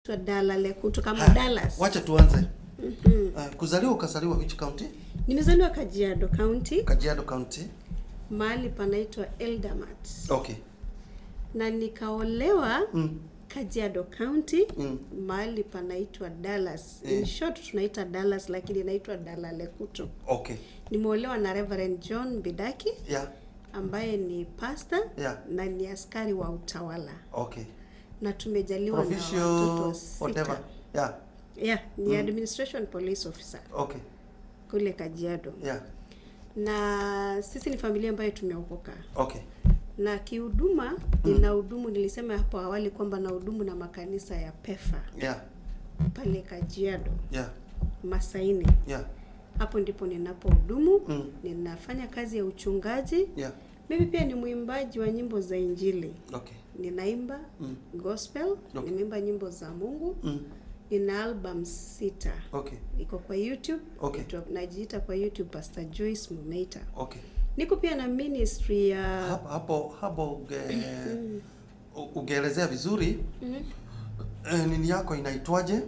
Dalale kutoka Haya, Dallas. Wacha tuanze. Kuzaliwa ukazaliwa which county? Nimezaliwa Kajiado County, Kajiado County. Mahali panaitwa Eldamat. Okay. Na nikaolewa Kajiado County, mahali panaitwa Dallas. In short tunaita Dallas, lakini inaitwa Dalalekuto. Nimeolewa na Reverend John Bidaki ambaye ni pastor na ni askari wa utawala. Na tumejaliwa na Provincial, watoto 6. whatever. Yeah. Yeah, ni administration police officer. Kule Kajiado. Na sisi ni familia ambayo tumeokoka. Na kihuduma, ninahudumu, nilisema hapo awali kwamba nahudumu na makanisa ya PEFA. Pale Kajiado. Masaini. Hapo ndipo ninapohudumu. Ninafanya kazi ya uchungaji. Mimi pia ni mwimbaji wa nyimbo za Injili. Ninaimba gospel, ninaimba nyimbo za Mungu. Nina album 6. Iko kwa YouTube. Najiita kwa YouTube Pastor Joyce Mumeita. Niko pia na ministry ya Hapo ungeelezea vizuri. Nini yako inaitwaje?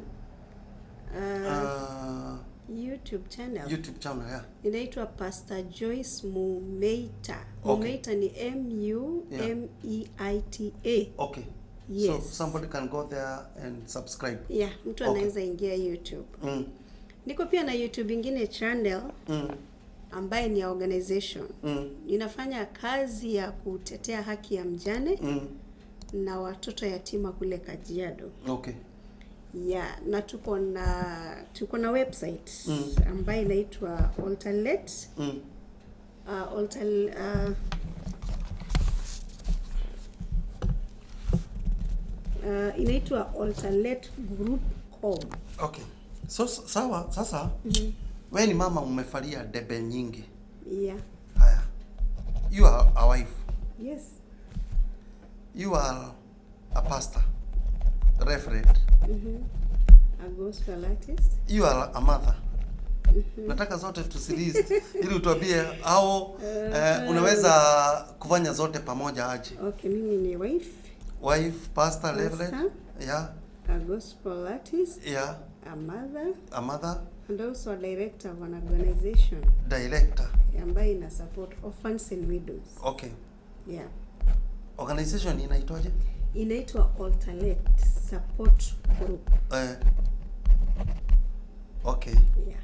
YouTube channel. YouTube channel, yeah. Inaitwa Pastor Joyce Mumeita. Mumeita ni M U M E I T A. Yes. So somebody can go there and subscribe. Yeah, mtu anaweza ingia YouTube. Niko pia na YouTube ingine channel ambaye ni ya organization. Ninafanya kazi ya kutetea haki ya mjane na watoto yatima kule Kajiado. Yeah, na tuko na website ambayo inaitwa Altalet. Inaitwa altaletgroup.com. Okay. So sawa, sasa wewe ni mama umefalia debe nyingi. Yeah. Haya. You are a wife. Yes. You are a pastor. Reverend. A gospel artist. You are a mother. Nataka zote tusilist ili utuambie au unaweza kufanya zote pamoja aje. Okay, mimi ni wife. Wife, pastor, reverend. Pastor. Yeah. A gospel artist. Yeah. A mother. A mother. And also a director of an organization. Director. Ambayo ina support orphans and widows. Okay. Yeah. Organization inaitwaje? Inaitwa Altalet Support Group. Okay. Yeah.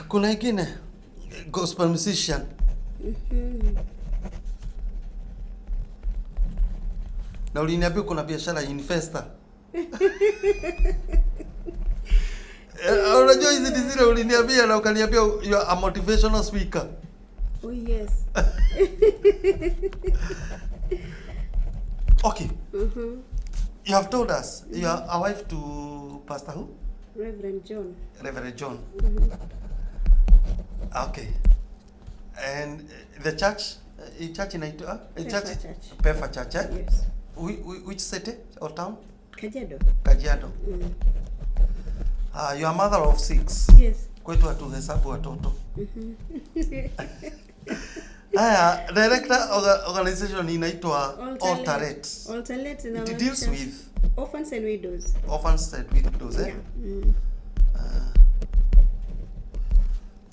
Kuna ingine gospel musician. Na uliniambia kuna biashara investor. Unajua hizi ni zile uliniambia na ukaniambia you are a motivational speaker. Oh yes. Okay. You have told us you are a wife to Pastor who? Reverend John. Reverend John. Okay. And the church, church inaitwa, PEFA church? Church. PEFA Church, eh? Yes. Which city or town? Kajiado. Kajiado. You are mother of 6. Yes. Kwetu hatuhesabu watoto. Haya, director organization inaitwa Altalet. Altalet It inamaanisha deals with orphans and widows. Orphans and widows, eh? Yeah.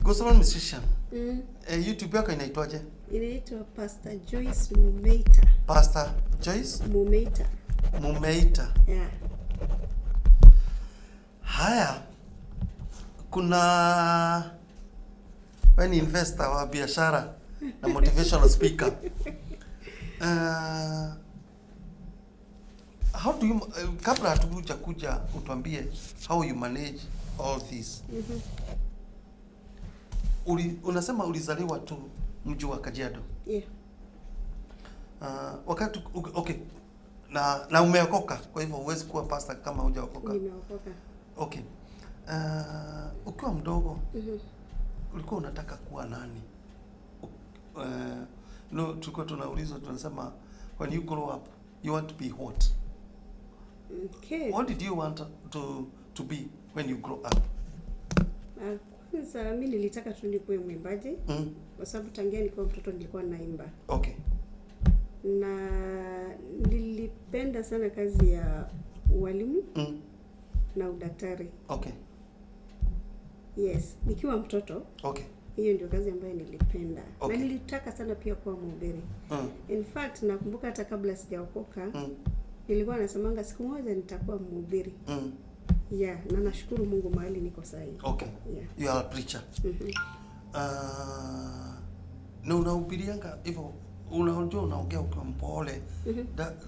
Gospel musician. YouTube yako inaitwaje? Inaitwa Pastor Joyce Mumeita. Pastor Joyce Mumeita. Mumeita. Yeah. Haya. Kuna wewe ni investor wa biashara na motivational speaker. How do you, kabla hatukuja kuja utuambie how you manage all this. Unasema ulizaliwa tu mji wa Kajiado. Yeah. Wakati okay. Na umeokoka, kwa hivyo huwezi kuwa pastor kama hujaokoka. Nimeokoka. Okay. Ukiwa mdogo, ulikuwa unataka kuwa nani? No, tulikuwa tunaulizwa tunasema when you grow up you want to be what? Okay. What did you want to be when you grow up? Kwanza mimi nilitaka tu nikuwe mwimbaji. Kwa sababu tangia nilikuwa mtoto nilikuwa naimba. Okay. Na nilipenda sana kazi ya Ualimu na udaktari. Okay. Yes, nikiwa mtoto. Okay. Hiyo ndio kazi ambayo nilipenda. Okay. Na nilitaka sana pia kuwa mhubiri. In fact, nakumbuka hata kabla sijaokoka, nilikuwa nasemanga siku moja nitakuwa mhubiri. Yeah, na nashukuru Mungu mahali niko sasa hivi. Okay. Yeah. You are a preacher. Na unahubirianga hivyo, unajua unaongea ukiwa mpole.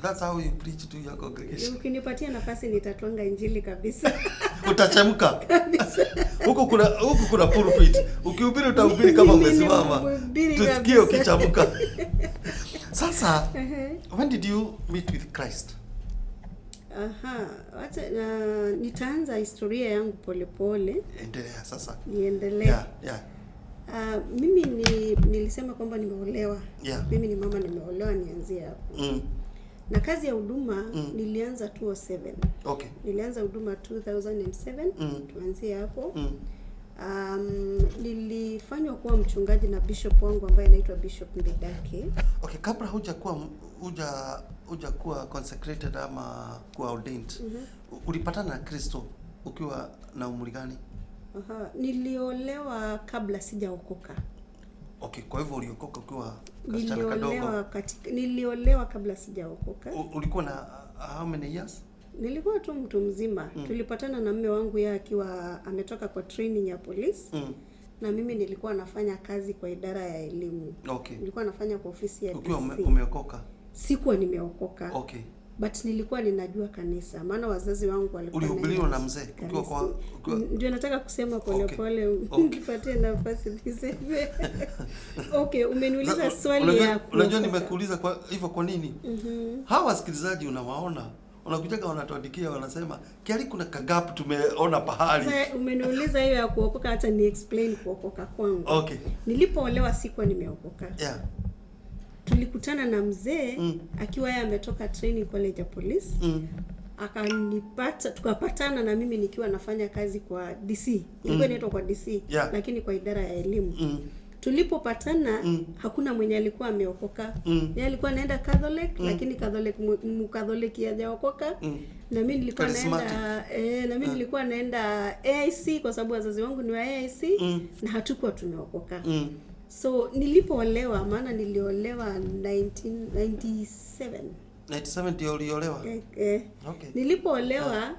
That's how you preach to your congregation. Ukinipatia nafasi nitatwanga injili kabisa. Utachemka. Kabisa. Huku kuna pulpit. Ukihubiri utahubiri kama Mimi ni umesimama. mhubiri Tusikie kabisa. ukichamuka. Sasa, when did you meet with Christ? Aha, wacha nitaanza historia yangu polepole. Endelea sasa. Niendelee. Yeah. Mimi nilisema kwamba nimeolewa. Mimi ni mama nimeolewa, nianzie hapo. Na kazi ya huduma nilianza 2007. Nilianza huduma 2007. Tuanzie hapo. Nilifanywa kuwa mchungaji na bishop wangu ambaye anaitwa Bishop Mbidake. Okay, kabla hujakuwa consecrated ama kuwa ordained, ulipatana na Kristo ukiwa na umri gani? Aha, niliolewa kabla sijaokoka. Okay, kwa hivyo uliokoka ukiwa kasichana kadogo. Niliolewa kabla sijaokoka. Ulikuwa na how many years? Nilikuwa tu mtu mzima. Tulipatana na mume wangu yeye akiwa ametoka kwa training ya polisi. Na mimi nilikuwa nafanya kazi kwa idara ya elimu. Nilikuwa nafanya kwa ofisi ya Ukiwa DC. umeokoka? Sikuwa nimeokoka. But nilikuwa ninajua kanisa, maana wazazi wangu walikuwa Ulihubiriwa wanaenda na mzee ukiwa kanisa. kwa Ndio nataka kusema polepole. Nipatie nafasi niseme. Okay, umeniuliza swali ya Unajua kuokoka. nimekuuliza kwa hivyo kwa nini? Hawa wasikilizaji unawaona, wanakujaga wanatuandikia, wanasema kiali kuna kagap tumeona pahali. Sasa umeniuliza hiyo ya kuokoka, hata ni explain kuokoka kwangu. Nilipoolewa sikuwa nimeokoka. Tulikutana na mzee akiwa yeye ametoka training college ya police. Akanipata, tukapatana na mimi nikiwa nafanya kazi kwa DC. Ilikuwa inaitwa kwa DC, lakini kwa idara ya elimu. Tulipopatana hakuna mwenye alikuwa ameokoka. Yeye alikuwa anaenda Catholic, lakini Catholic Mcatholic hajaokoka. Na mimi nilikuwa naenda na mimi nilikuwa naenda AIC kwa sababu wazazi wangu ni wa AIC na hatukuwa tumeokoka. So nilipoolewa, maana niliolewa 1997. 97 ndio uliolewa? Eh. Nilipoolewa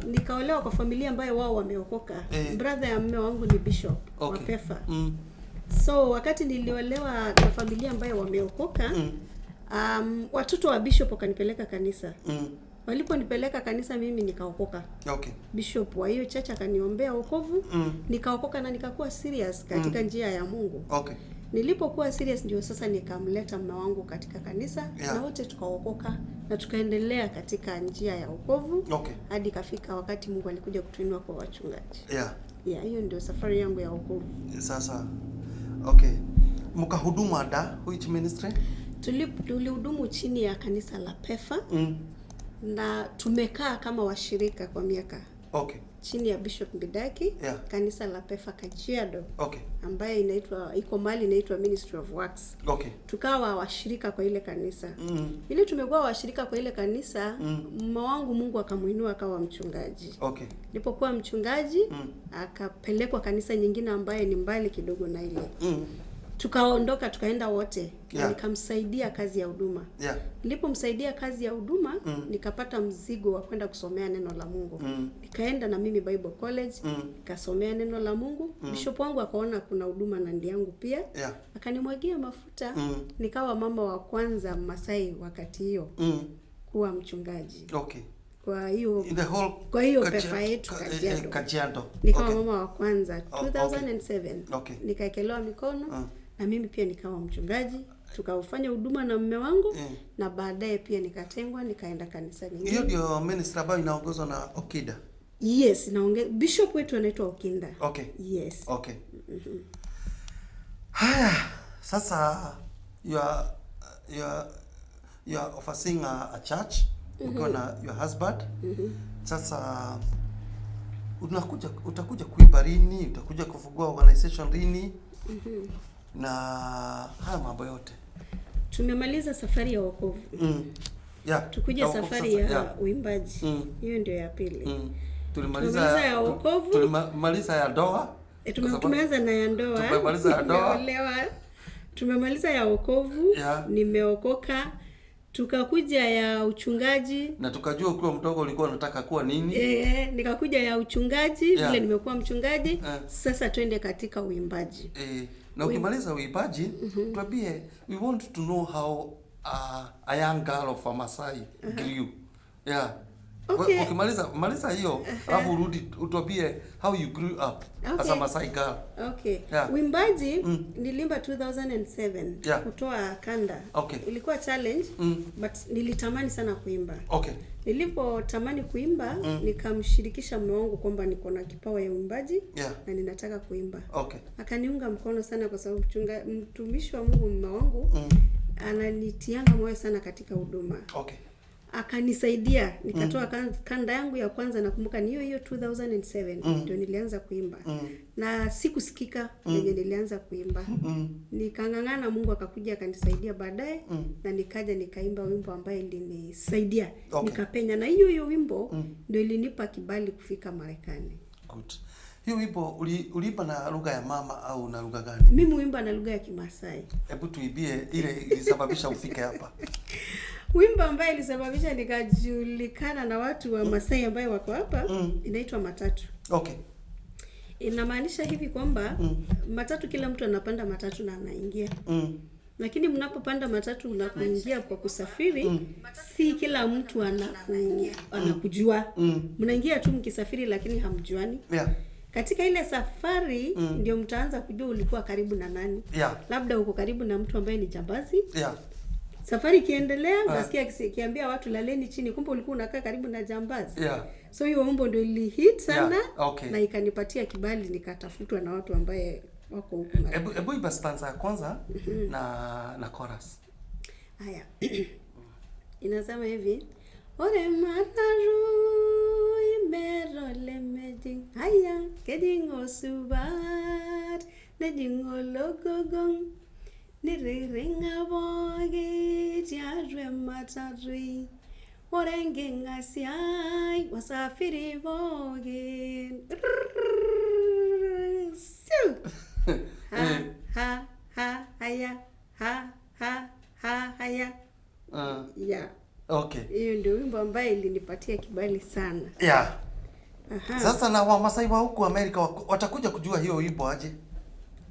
nikaolewa kwa familia ambayo wao wameokoka. Brother ya mume wangu ni bishop wa PEFA. So wakati niliolewa na familia ambayo wameokoka, watoto wa bishop wakanipeleka kanisa. Waliponipeleka kanisa mimi nikaokoka. Bishop wa hiyo church akaniombea wokovu, nikaokoka na nikakuwa serious katika njia ya Mungu. Nilipokuwa serious ndio sasa nikamleta mume wangu katika kanisa na wote tukaokoka na tukaendelea katika njia ya wokovu hadi kafika wakati Mungu alikuja kutuinua kwa wachungaji. Yeah, hiyo ndio safari yangu ya wokovu. Sasa okay. Mkahudumu ada which ministry? Tulihudumu chini ya kanisa la PEFA na tumekaa kama washirika kwa miaka chini ya Bishop Mbidaki, kanisa la PEFA Kajiado, ambaye inaitwa, iko mahali inaitwa Ministry of Works. Tukawa washirika kwa ile kanisa. Ili tumekuwa washirika kwa ile kanisa, mume wangu Mungu akamuinua akawa mchungaji. Nilipokuwa mchungaji, akapelekwa kanisa nyingine ambaye ni mbali kidogo na ile. Tukaondoka tukaenda wote na nikamsaidia kazi ya huduma. Nilipomsaidia kazi ya huduma, nikapata mzigo wa kwenda kusomea neno la Mungu. Nikaenda na mimi Bible College, nikasomea neno la Mungu. Bishop wangu akaona kuna huduma ndani yangu pia. Akanimwagia mafuta, nikawa mama wa kwanza Masai wakati hiyo kuwa mchungaji. Kwa hiyo In the whole kwa hiyo PEFA yetu Kajiado. Kajiado. Nikawa mama wa kwanza 2007. Nikaekelewa mikono na mimi pia nikawa mchungaji. Tukaufanya huduma na mume wangu na baadaye pia nikatengwa nikaenda kanisa nyingine. Hiyo ndio ministry ambayo inaongozwa na Okida. Yes, bishop wetu anaitwa Okinda. Yes. Okay. Haya, sasa you are overseeing a church ukiwa na your husband. Sasa utakuja kuiba lini? Utakuja kufungua organization lini? Na haya mambo yote. Tumemaliza safari ya wokovu. Yeah. Tukuje Ya wokovu safari sasa, ya yeah. uimbaji. Hiyo ndio ya pili. Tulimaliza Tumemaliza ya wokovu. Tulimaliza ya ndoa. Tumeanza na ya ndoa. Tumemaliza ya ndoa. Nimeolewa. Tumemaliza ya wokovu. Yeah. Nimeokoka. Tukakuja ya uchungaji. Na tukajua ukiwa mdogo ulikuwa unataka kuwa nini? Nikakuja ya uchungaji, Yeah. vile nimekuwa mchungaji. Sasa twende katika uimbaji. Na ukimaliza uimbaji, tuambie, we want to know how a young girl of a Masai grew. Yeah. Okay. Ukimaliza maliza hiyo, alafu urudi utuambie how you grew up as a Masai girl. Okay. Yeah. Uimbaji niliimba 2007 Yeah. kutoa kanda. Okay. Ilikuwa challenge but nilitamani sana kuimba. Okay. Nilipotamani kuimba nikamshirikisha mume wangu kwamba niko na kipawa ya uimbaji Yeah. na ninataka kuimba. Okay. Akaniunga mkono sana kwa sababu mtumishi wa Mungu mume wangu ananitianga moyo sana katika huduma. Okay. Akanisaidia nikatoa kanda yangu ya kwanza, nakumbuka ni hiyo 2007 ndio nilianza kuimba. Na sikusikika venye nilianza kuimba. Nikang'ang'ana, Mungu akakuja akanisaidia baadaye na nikaja nikaimba wimbo ambaye ilinisaidia. Okay. Nikapenya, na hiyo wimbo ndio ilinipa kibali kufika Marekani. Good. Hiyo wimbo uliimba na lugha ya mama au na lugha gani? Mimi huimba na lugha ya Kimasai. Hebu tuibie ile ilisababisha ufike hapa. Wimbo ambaye ilisababisha nikajulikana na watu wa Masai ambaye wako hapa inaitwa Matatu. Okay. Inamaanisha hivi kwamba matatu, kila mtu anapanda matatu na anaingia. Lakini mnapopanda matatu na kuingia kwa kusafiri, si kila mtu anakujua. Mnaingia tu mkisafiri lakini hamjuani. Yeah. Katika ile safari ndio mtaanza kujua ulikuwa karibu na nani. Yeah. Labda uko karibu na mtu ambaye ni jambazi. Yeah. Safari ikiendelea unasikia akiambia watu laleni chini, kumbe ulikuwa unakaa karibu na jambazi. Yeah. So hiyo wimbo ndio ilihit sana. Yeah. Okay. Na ikanipatia kibali nikatafutwa na watu ambaye wako huku. Hebu iba stanza ya kwanza na chorus. Haya. Inasema hivi: Ore mataru imero lemejing haya kejingo subat nejingo logogong niriringa boge tiarwe matarui orenge ngasiai wasafiri boge. Ha ha ha haya ha ha ha haya. Yeah. Okay. Hiyo ndio wimbo ambaye ilinipatia kibali sana. Yeah. Aha. Sasa na Wamasai wa huku Amerika watakuja kujua hiyo wimbo aje?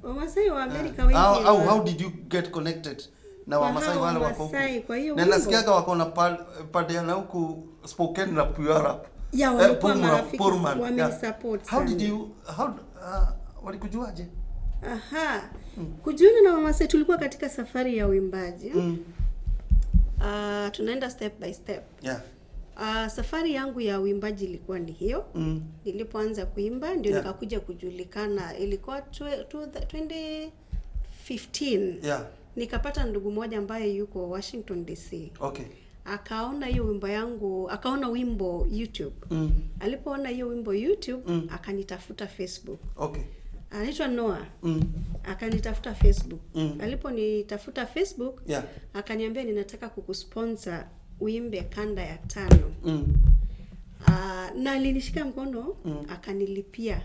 Wamasai wa Amerika wengi. How did you get connected na Wamasai wale wako huku? Kwa hiyo na nasikiaga wako na pande na huku Spokane na Puyallup. Yeah, walikuwa marafiki, wamenisupport sana. How did you walikujuaje? Aha. Kujiunga na Wamasai tulikuwa katika safari ya uimbaji. Tunaenda step by step. Yeah. Safari yangu ya uimbaji ilikuwa ni hiyo. Nilipoanza kuimba ndio nikakuja kujulikana. Ilikuwa 2015. Yeah. Nikapata ndugu mmoja ambaye yuko Washington DC. Okay. Akaona hiyo wimbo yangu, akaona wimbo YouTube. Alipoona hiyo wimbo YouTube, akanitafuta Facebook. Okay. Anaitwa Noah. Akanitafuta Facebook. Aliponitafuta Facebook, akaniambia ninataka kukusponsor uimbe kanda ya 5. Na alinishika mkono, akanilipia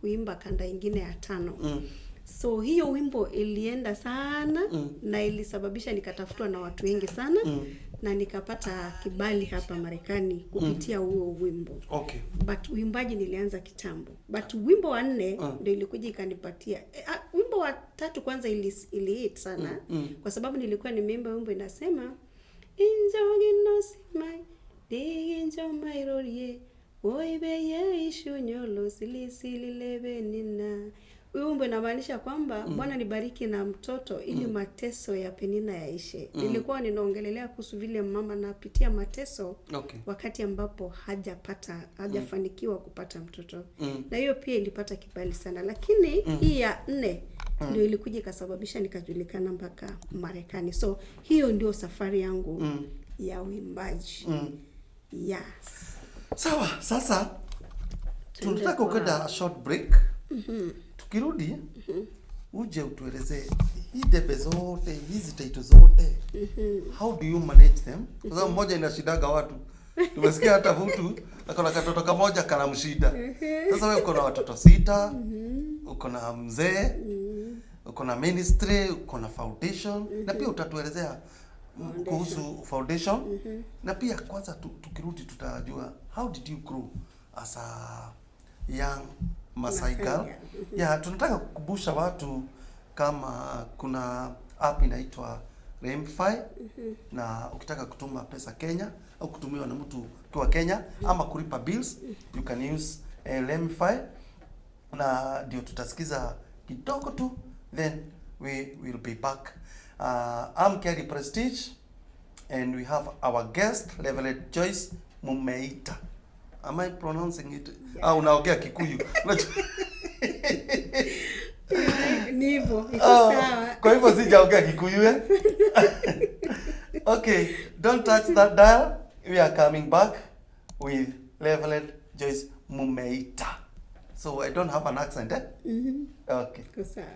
kuimba kanda ingine ya 5. So hiyo wimbo ilienda sana na ilisababisha nikatafutwa na watu wengi sana na nikapata kibali hapa Marekani kupitia huo wimbo. Okay. But uimbaji nilianza kitambo. But wimbo wa 4 ndio ilikuja ikanipatia. Wimbo wa 3 kwanza ilihit sana kwa sababu nilikuwa nimeimba wimbo inasema injogi nosimai diginjo mairorie oibeye ishunyolo silisililebe nina. Wimbo inamaanisha kwamba Bwana nibariki na mtoto ili mateso ya Penina yaishe. Nilikuwa ninaongelelea kuhusu vile mama anapitia mateso wakati ambapo hajafanikiwa kupata mtoto. Na hiyo pia ilipata kibali sana. Lakini hii ya 4 ndio ilikuja ikasababisha nikajulikana mpaka Marekani. So hiyo ndio safari yangu ya uimbaji. Yes. Sawa, sasa tunataka kwenda short break. Tukirudi uje utuelezee Hii debe zote, hizi title zote. How do you manage them? Kwa sababu moja inashidaga watu. Tumesikia hata mtu akona katoto kamoja kanamshida. Sasa wewe uko na watoto 6, uko na mzee, uko na ministry, uko na foundation, na pia utatuelezea kuhusu foundation. Na pia kwanza tukirudi tutajua how did you grow as a young Masai girl. Yeah, tunataka kukumbusha watu kama kuna app inaitwa Lemfi, na ukitaka kutuma pesa Kenya au kutumiwa na mtu ukiwa Kenya ama kulipa bills, you can use Lemfi, na ndio tutasikiza kidogo tu, then we will be back. I'm Kerry Prestige and we have our guest Reverend Joyce Mumeita. Am I pronouncing it? Yeah. Ah, unaongea Kikuyu. Ni hivyo, iko sawa. Kwa hivyo sijaongea Kikuyu eh? Okay, don't touch that dial. We are coming back with Reverend Joyce Mumeita. So I don't have an accent, eh? Okay. Iko sawa.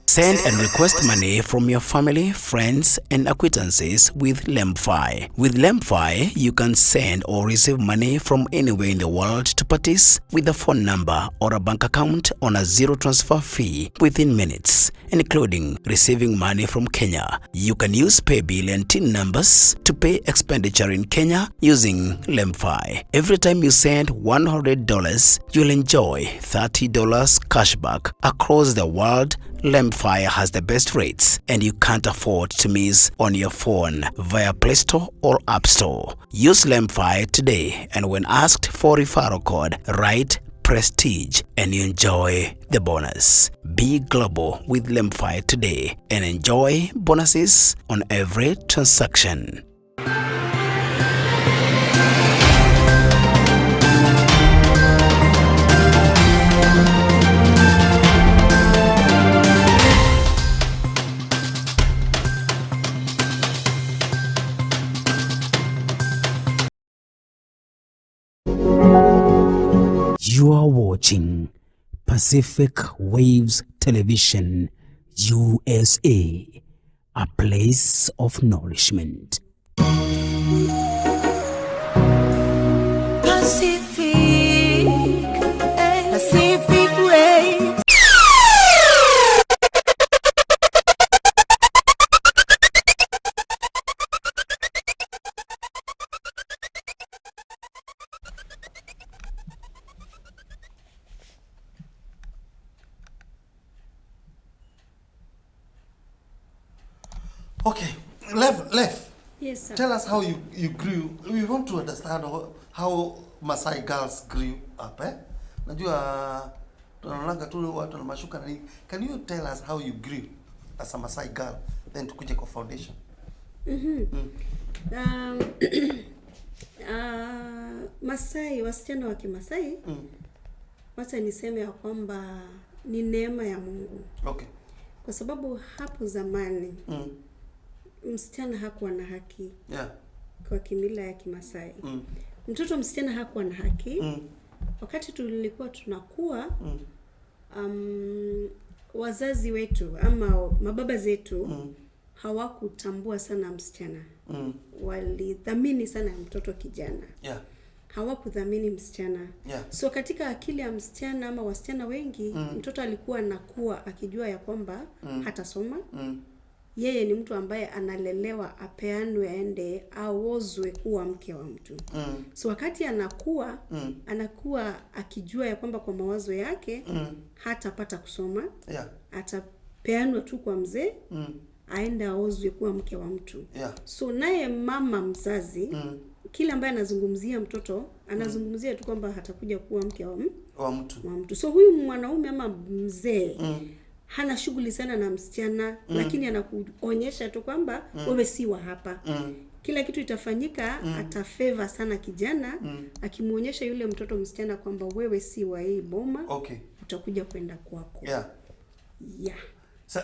Send and request money from your family, friends, and acquaintances with Lemfi. With Lemfi, you can send or receive money from anywhere in the world to parties with a phone number or a bank account on a zero transfer fee within minutes, including receiving money from Kenya. You can use paybill and TIN numbers to pay expenditure in Kenya using Lemfi. Every time you send $100, you'll enjoy $30 cashback across the world. Lemfi has the best rates and you can't afford to miss on your phone via Play Store or App Store. Use Lemfi today, and when asked for referral code, write Prestige and you enjoy the bonus. Be global with Lemfi today and enjoy bonuses on every transaction. You are watching Pacific Waves Television, USA, a place of nourishment. Pacific, Pacific Waves. Okay, Lev. Yes, sir. Tell us how you grew. We want to understand how Masai girls grew up, eh? Najua tunaonanga tu watu na mashuka na nini. Can you tell us how you grew as a Masai girl, then tukuje kwa foundation? Masai, wasichana wa Kimasai, wacha niseme ya kwamba ni neema ya Mungu. Okay. Kwa sababu hapo zamani msichana hakuwa na haki. Yeah. Kwa kimila ya Kimasai. Mtoto msichana hakuwa na haki. Wakati tulikuwa tunakuwa, wazazi wetu ama mababa zetu hawakutambua sana msichana. Walidhamini sana mtoto kijana. Yeah. Hawakudhamini msichana. Yeah. So katika akili ya msichana ama wasichana wengi, mtoto alikuwa anakuwa akijua ya kwamba hatasoma. Yeye ni mtu ambaye analelewa apeanwe aende aozwe kuwa mke wa mtu. So wakati anakuwa, anakuwa akijua ya kwamba kwa mawazo yake hatapata kusoma. Yeah. Atapeanwa tu kwa mzee, aende aozwe kuwa mke wa mtu. Yeah. So naye mama mzazi, kila ambaye anazungumzia mtoto, anazungumzia tu kwamba hatakuja kuwa mke wa mtu. Wa mtu. So huyu mwanaume ama mzee hana shughuli sana na msichana, lakini anakuonyesha tu kwamba wewe si wa hapa. Kila kitu itafanyika, atafavor sana kijana, akimuonyesha yule mtoto msichana kwamba wewe si wa hii boma. Okay. Utakuja kwenda kwako. Yeah. Yeah.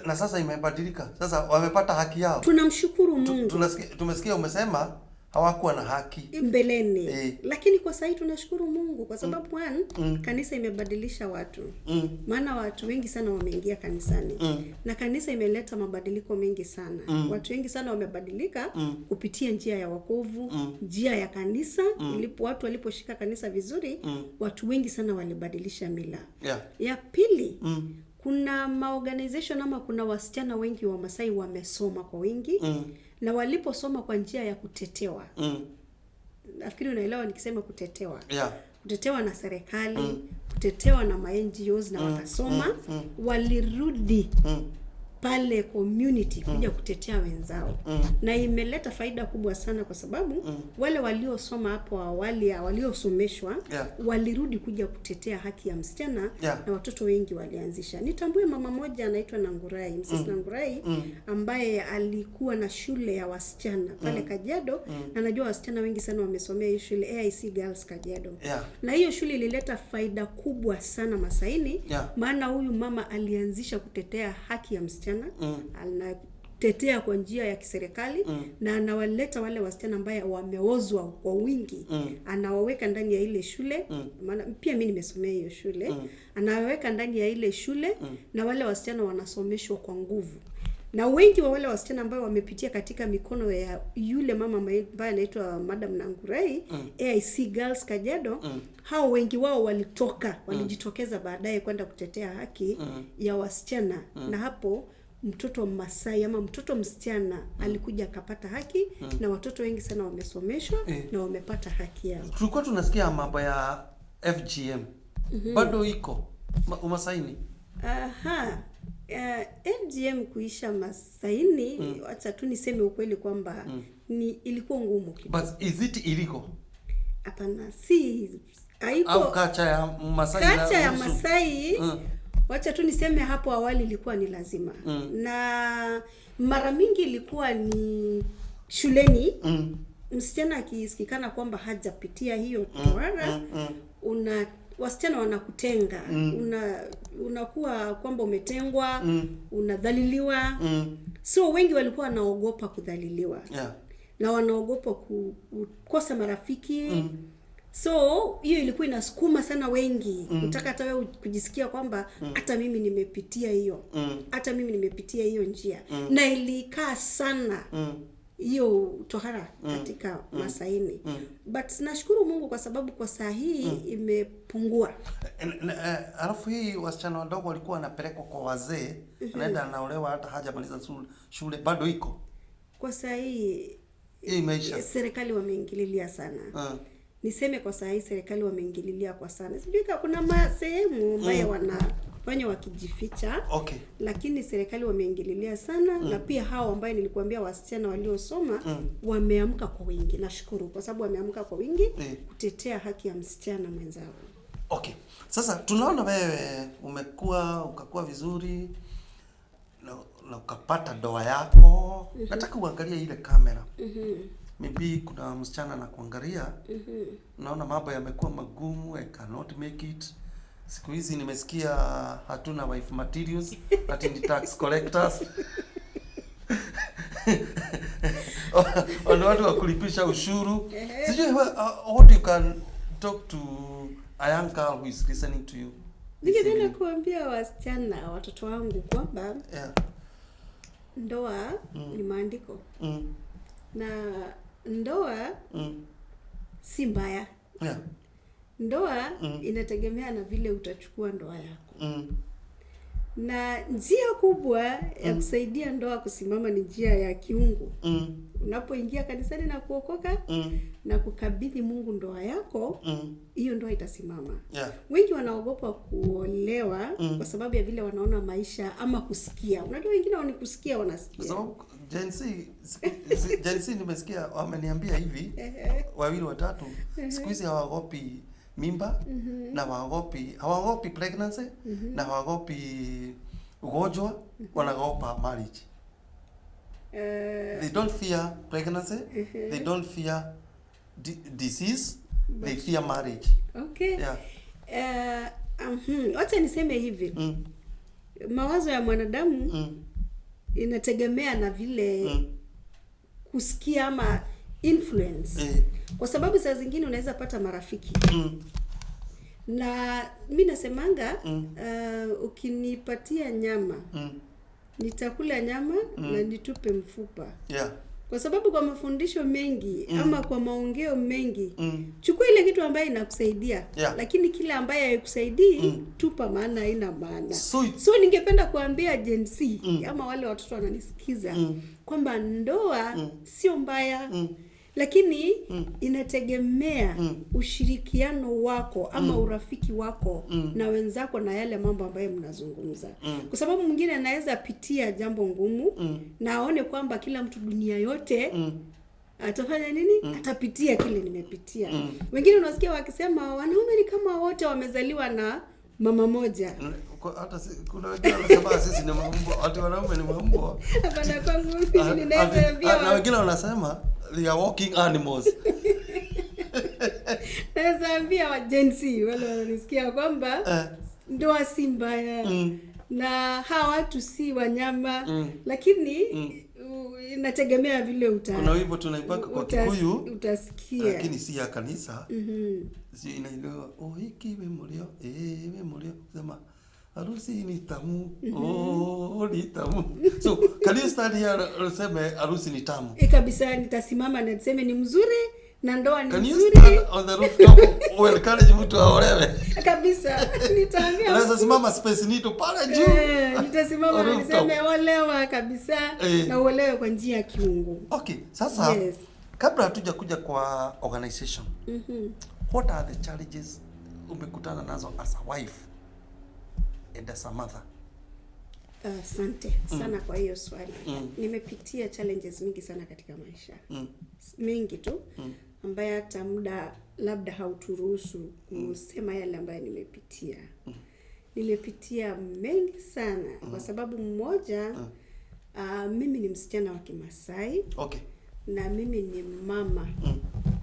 Na sasa imebadilika. Sasa wamepata haki yao. Tunamshukuru Mungu. Tumesikia umesema Hawakuwa na haki. Mbeleni. Lakini kwa sahii tunashukuru Mungu kwa sababu one, kanisa imebadilisha watu, maana watu wengi sana wameingia kanisani, na kanisa imeleta mabadiliko mengi sana. Watu wengi sana wamebadilika kupitia njia ya wokovu, njia ya kanisa. Ilipo watu waliposhika kanisa vizuri, watu wengi sana walibadilisha mila. Ya pili, kuna maorganization ama kuna wasichana wengi wa Masai wamesoma kwa wingi, na waliposoma kwa njia ya kutetewa, nafikiri unaelewa nikisema kutetewa, kutetewa na serikali, kutetewa na ma NGOs, na wakasoma, walirudi pale community kuja kutetea wenzao, na imeleta faida kubwa sana kwa sababu wale waliosoma hapo awali, waliosomeshwa, walirudi kuja kutetea haki ya msichana, na watoto wengi walianzisha. Nitambue mama moja anaitwa Nangurai, Mrs. Nangurai, ambaye alikuwa na shule ya wasichana pale Kajiado, na najua wasichana wengi sana wamesomea hii shule, AIC Girls Kajiado, na hiyo shule ilileta faida kubwa sana Masaini, maana huyu mama alianzisha kutetea haki ya msichana, anatetea kwa njia ya kiserikali, na anawaleta wale wasichana ambaye wameozwa kwa wingi, anawaweka ndani ya ile shule, maana pia mi nimesomea hiyo shule, anawaweka ndani ya ile shule, na wale wasichana wanasomeshwa kwa nguvu, na wengi wa wale wasichana ambao wamepitia katika mikono ya yule mama ambaye anaitwa Madam Nangurai, AIC Girls Kajiado, hao wengi wao walitoka, walijitokeza baadaye kwenda kutetea haki ya wasichana, na hapo mtoto Masai ama mtoto msichana alikuja akapata haki, na watoto wengi sana wamesomeshwa na wamepata haki yao. Tulikuwa tunasikia mambo ya FGM. Bado iko Umasaini? Aha. FGM kuisha Masaini, wacha tu niseme ukweli kwamba ni ilikuwa ngumu kidogo. But is it illegal? Hapana, si haiko. Au culture ya Masai Culture ya inaruhusu? Masai, wacha tu niseme hapo awali ilikuwa ni lazima, na mara mingi ilikuwa ni shuleni, msichana akisikikana kwamba hajapitia hiyo tohara, una wasichana wanakutenga, unakuwa kwamba umetengwa, unadhaliliwa. So wengi walikuwa wanaogopa kudhaliliwa na wanaogopa kukosa marafiki. So hiyo ilikuwa inasukuma sana wengi kutaka hata wewe kujisikia kwamba hata mimi nimepitia hiyo, hata mimi nimepitia hiyo njia, na ilikaa sana hiyo tohara katika Masaini. But nashukuru Mungu kwa sababu kwa saa hii imepungua. Alafu hii wasichana wadogo walikuwa wanapelekwa kwa wazee, anaenda anaolewa hata hajamaliza shule, bado iko? Kwa saa hii Hii imeisha. Serikali wameingililia sana. Niseme kwa saa hii serikali wameingililia kwa sana. Sijui kama kuna sehemu ambayo wanafanya wakijificha. Lakini serikali wameingililia sana, na pia hao ambayo nilikuambia wasichana waliosoma wameamka kwa wingi. Nashukuru kwa sababu wameamka kwa wingi kutetea haki ya msichana mwenzao. Okay. Sasa tunaona wewe umekuwa, ukakuwa vizuri na ukapata ndoa yako. Nataka uangalie ile kamera. Maybe kuna msichana anakuangalia. Naona mambo yamekuwa magumu, I cannot make it. Siku hizi nimesikia hatuna wife materials, ati ni tax collectors. Wale watu wa kulipisha ushuru. Sijui what you can talk to a young girl who is listening to you this Ningependa evening. kuambia wasichana, watoto wangu kwamba ndoa ni maandiko. Na ndoa si mbaya. Ndoa inategemea na vile utachukua ndoa yako. Na njia kubwa ya kusaidia ndoa kusimama ni njia ya kiungu. Unapoingia kanisani na kuokoka na kukabidhi Mungu ndoa yako, hiyo ndoa itasimama. Wengi wanaogopa kuolewa kwa sababu ya vile wanaona maisha ama kusikia. Unajua wengine ni kusikia wanasikia. Kwa sababu Gen Z, Gen Z nimesikia wameniambia hivi wawili watatu, siku hizi hawaogopi mimba na hawaogopi pregnancy na hawaogopi ugonjwa, wanaogopa marriage. They don't fear pregnancy, they don't fear disease, they fear marriage. Okay. Wacha niseme hivi. Mawazo ya mwanadamu inategemea na vile kusikia ama Influence. Kwa sababu saa zingine unaweza pata marafiki na mi nasemanga ukinipatia nyama nitakula nyama na nitupe mfupa, kwa sababu kwa mafundisho mengi ama kwa maongeo mengi, chukua ile kitu ambayo inakusaidia, lakini kile ambaye haikusaidii tupa, maana haina maana. So ningependa kuambia Gen Z ama wale watoto wananisikiza kwamba ndoa sio mbaya, lakini inategemea ushirikiano wako ama urafiki wako na wenzako na yale mambo ambayo mnazungumza, kwa sababu mwingine anaweza pitia jambo ngumu na aone kwamba kila mtu dunia yote atafanya nini, atapitia kile nimepitia. Wengine unasikia wakisema wanaume ni kama wote wamezaliwa na mama moja. Hata kuna wengine wanasema sisi ni mambwa, ati wanaume ni mambwa. Hapana, kwangu mimi ninaweza ambia Na wengine wanasema they are walking animals. Naweza ambia wa Gen Z wale wananisikia kwamba ndoa si mbaya na hawa watu si wanyama, lakini inategemea vile Kuna wimbo tunaipaka kwa Kikuyu utasikia. Lakini si ya kanisa. Si inaelewa, oh, hiki memorio, memorio sema harusi ni tamu, oh, ni tamu. So can you stand here useme harusi ni tamu? Kabisa, nitasimama na niseme ni mzuri na ndoa ni Can you mzuri. stand on the rooftop uencourage mtu aolewe? Kabisa, nitaambia. Unaweza simama space nito pale juu. Nitasimama na Rooftop. niseme olewa kabisa na uolewe kwa njia ya kiungu. Okay, sasa kabla hatuja kuja kwa organization, what are the challenges umekutana nazo as a wife and as a mother? Asante sana kwa hiyo swali. Nimepitia challenges mingi sana katika maisha, mengi tu ambaye hata muda labda hauturuhusu kusema yale ambayo nimepitia. Nimepitia mengi sana kwa sababu mmoja, mimi ni msichana wa Kimasai na mimi ni mama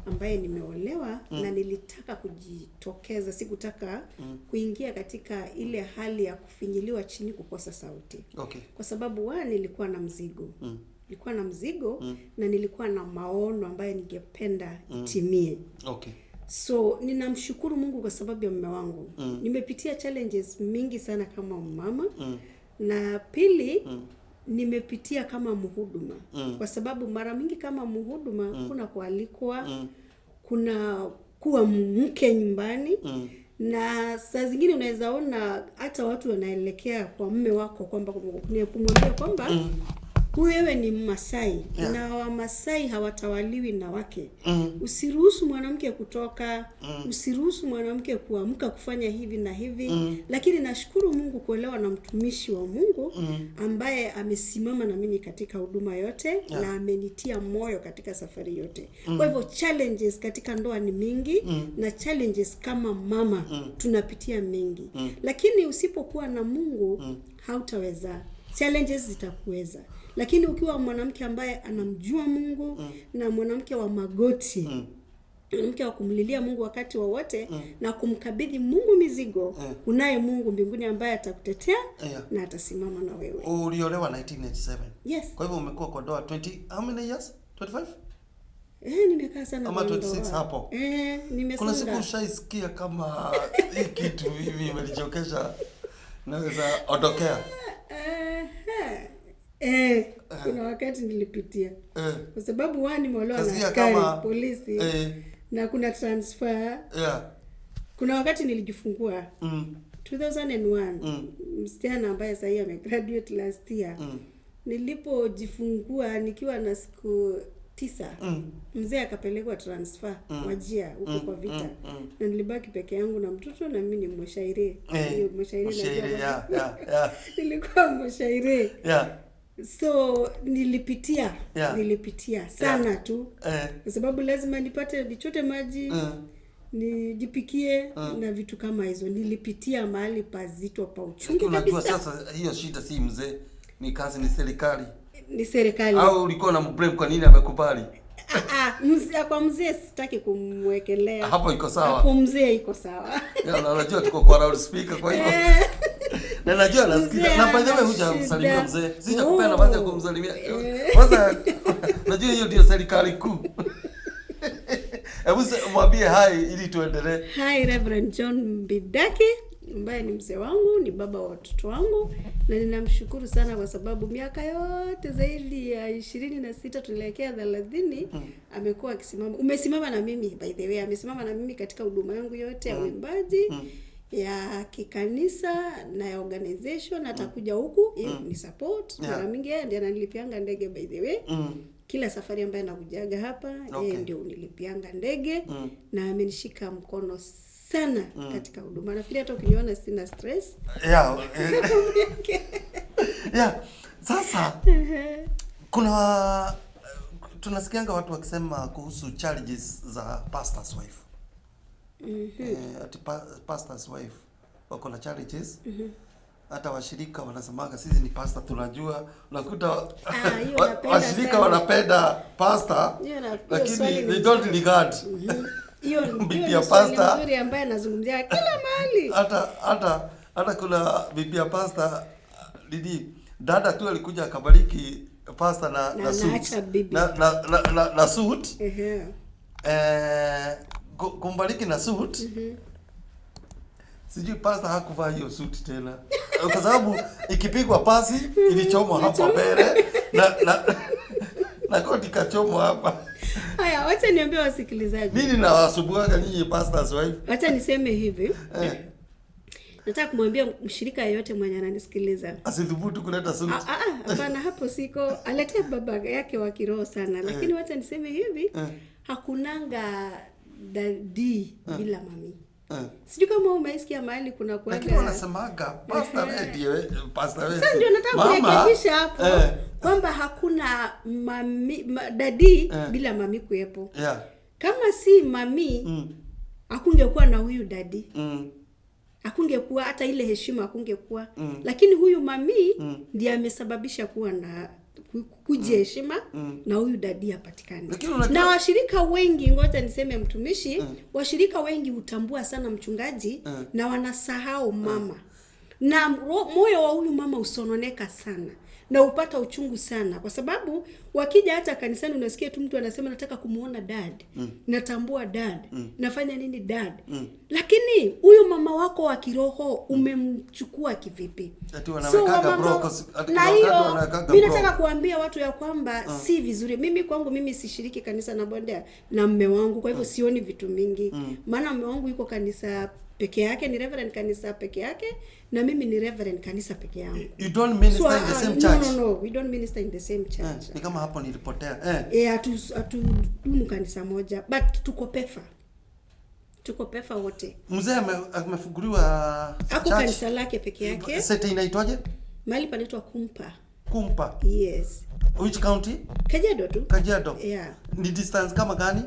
ambaye nimeolewa na nilitaka kujitokeza, sikutaka kuingia katika ile hali ya kufinyiliwa chini, kukosa sauti, kwa sababu nilikuwa na mzigo, nilikuwa na mzigo na nilikuwa na maono ambayo ningependa itimie. So ninamshukuru Mungu kwa sababu ya mume wangu. Nimepitia challenges mingi sana kama mama na pili nimepitia kama mhuduma, kwa sababu mara mingi kama mhuduma kuna kualikwa, kuna kuwa mke nyumbani na saa zingine unaweza ona hata watu wanaelekea kwa mume wako kwamba kumwambia kwamba huyu wewe ni Mmasai na Wamasai hawatawaliwi na wake. Usiruhusu mwanamke kutoka, usiruhusu mwanamke kuamka kufanya hivi na hivi. Lakini nashukuru Mungu kuolewa na mtumishi wa Mungu ambaye amesimama na mimi katika huduma yote na amenitia moyo katika safari yote. Kwa hivyo challenges katika ndoa ni mingi na challenges kama mama tunapitia mengi. Lakini usipokuwa na Mungu hautaweza. Challenges zitakuweza. Lakini ukiwa mwanamke ambaye anamjua Mungu na mwanamke wa magoti, mwanamke wa kumlilia Mungu wakati wowote na kumkabidhi Mungu mizigo, unaye Mungu mbinguni ambaye atakutetea na atasimama na wewe. Uliolewa 1997. Yes. Kwa hivyo umekuwa kwa ndoa 20, how many years? 25? Nimekaa sana Ama kwa ndoa. 26 hapo. Nimesonga. Kuna siku ushaisikia kama hii kitu hivi imenichokesha, naweza ondokea? Kuna wakati nilipitia. Kwa sababu nimeolewa na Kasikia askari kama, polisi na kuna transfer. Kuna wakati nilijifungua 2001, msichana ambaye sasa amegraduate last year. Nilipojifungua nikiwa na siku 9, mzee akapelekwa transfer Wajir huko kwa vita. Na nilibaki peke yangu na mtoto na mimi ni mshairi. Hiyo mshairi najua Mshairi, bado. Nilikuwa mshairi. So nilipitia, nilipitia sana tu. Kwa sababu lazima nipate nichote maji, nijipikie na vitu kama hizo. Nilipitia mahali pazito pa uchungu Lakini unajua kabisa. sasa hiyo shida si mzee, ni kazi, ni serikali. Ni serikali. Au ulikuwa na mblame kwa nini amekubali? Kwa mzee sitaki kumwekelea. Hapo iko sawa. Hapo mzee iko sawa. Ya, na unajua tuko kwa loudspeaker kwa hivyo. Na najua nasikiza. Mzee Na by the way ana hujamsalimia shida. mzee. Sijakupea nafasi ya kumsalimia. Kwanza najua hiyo ndio serikali kuu. Hebu mwambie hi ili tuendelee. Hi Reverend John Mbidaki ambaye ni mzee wangu, ni baba wa watoto wangu, na ninamshukuru sana kwa sababu miaka yote zaidi ya 26 tunaelekea 30 amekuwa akisimama, umesimama na mimi, by the way, amesimama na mimi katika huduma yangu yote ya uimbaji, ya kikanisa na ya organization. Atakuja huku ili ni support. Mara mingi yeye ndiye ananilipianga ndege, by the way. Kila safari ambayo nakujaga hapa, yeye ndio unilipianga ndege na amenishika mkono sana katika huduma. Nafikiri hata ukiniona sina stress. Yeah. Sasa kuna tunasikianga watu wakisema kuhusu challenges za pastor's wife. Ati pastor's wife wako na challenges. Hata washirika wanasemaga sisi ni pastor tunajua. Unakuta Hiyo napenda washirika sana. Wanapenda pastor Hiyo hiyo lakini swali ni they don't nzuri. regard Hiyo bibi hiyo ya ni swali pastor. nzuri ambaye anazungumzia kila mahali. Hata kuna bibi ya pastor, nini, dada tu alikuja akabariki pastor na Na suit. anaacha bibi. Na suit. Kumbariki na suit. Sijui pastor hakuvaa hiyo suit tena kwa sababu ikipigwa pasi ilichomwa hapa mbele na koti kachomwa hapa. Haya, wacha niambie wasikilizaji. Nini nawasumbuaga nyinyi pastors wife? Wacha niseme hivi. Nataka kumwambia mshirika yeyote mwenye ananisikiliza. Asithubutu kuleta suit. Ah, ah, hapana, hapo siko. Aletee baba yake wa kiroho sana, lakini wacha niseme hivi, hakunanga daddy bila mami. Sijui kama umeisikia mahali kuna Lakini kuaga. wanasemaga pastor wewe ndiye pastor wewe. Sasa ndio nataka kurekebisha hapo kwamba hakuna mami, daddy bila mami kuwepo. Kama si mami, hakungekuwa na huyu daddy. Hakungekuwa hata ile heshima, hakungekuwa. Lakini huyu mami ndiye amesababisha kuwa na kuje heshima na huyu daddy apatikane. Lakini unajua- Na washirika wengi, ngoja niseme mtumishi, washirika wengi hutambua sana mchungaji na wanasahau mama. Na moyo wa huyu mama usononeka sana na upata uchungu sana, kwa sababu wakija hata kanisani unasikia tu mtu anasema nataka kumuona dad, natambua dad, nafanya nini dad. Lakini huyu mama wako wa kiroho umemchukua kivipi? Ati wanawekaga wamama- bro, ati na kuna wakati hiyo wanawekaga mimi bro. nataka kuambia watu ya kwamba si vizuri. Mimi kwangu mimi sishiriki kanisa na bonde na mme wangu, kwa hivyo sioni vitu mingi, maana mme wangu yuko kanisa peke yake, ni reverend kanisa peke yake, na mimi ni reverend kanisa peke yangu. You don't minister in the same church. No, no, no, we don't minister in the same church. Ni kama hapo nilipotea. Hatudumu kanisa moja, but tuko PEFA. Tuko PEFA wote. Mzee amefunguliwa Ako church. kanisa lake peke yake. Sete inaitwaje? Mahali panaitwa Kumpa. Kumpa. Yes. Which county? Kajiado tu. Kajiado. Yeah. Ni distance kama gani?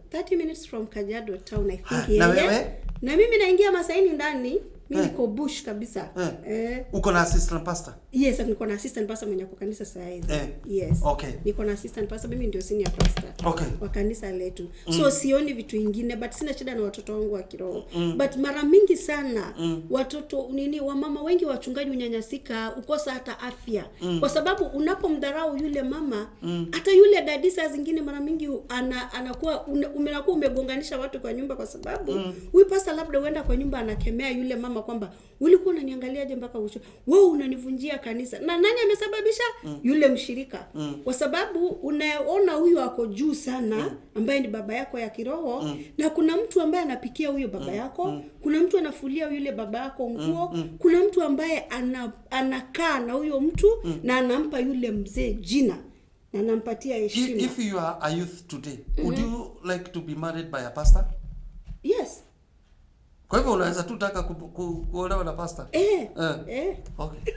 30 minutes from Kajiado town, I think. Ha, na yeye. wewe? Na mimi naingia Masaini ndani, mimi niko bush kabisa. Uko na assistant pastor? Yes, niko na assistant pastor mwenye kwa kanisa saa hizi. Yes. Niko na assistant pastor, mimi ndio senior pastor. Wa kanisa letu. So sioni vitu vingine, but sina shida na watoto wangu wa kiroho. But mara mingi sana watoto nini, wamama wengi wachungaji unyanyasika, ukosa hata afya. Kwa sababu unapomdharau yule mama, hata yule daddy saa zingine mara mingi anakuwa umenakuwa umegonganisha watu kwa nyumba, kwa sababu huyu pastor labda huenda kwa nyumba anakemea yule mama kwamba ulikuwa unaniangaliaje mpaka usho, wewe unanivunjia kanisa. Na nani amesababisha? Yule mshirika. Kwa sababu unaona huyu ako juu sana, ambaye ni baba yako ya kiroho, na kuna mtu ambaye anapikia huyo baba yako, kuna mtu anafulia yule baba yako nguo, kuna mtu ambaye anakaa na huyo mtu na anampa yule mzee jina na anampatia heshima. If you are a youth today, would you like to be married by a pastor? Yes. Kwa hivyo unaweza tu taka kuolewa na pastor? Okay.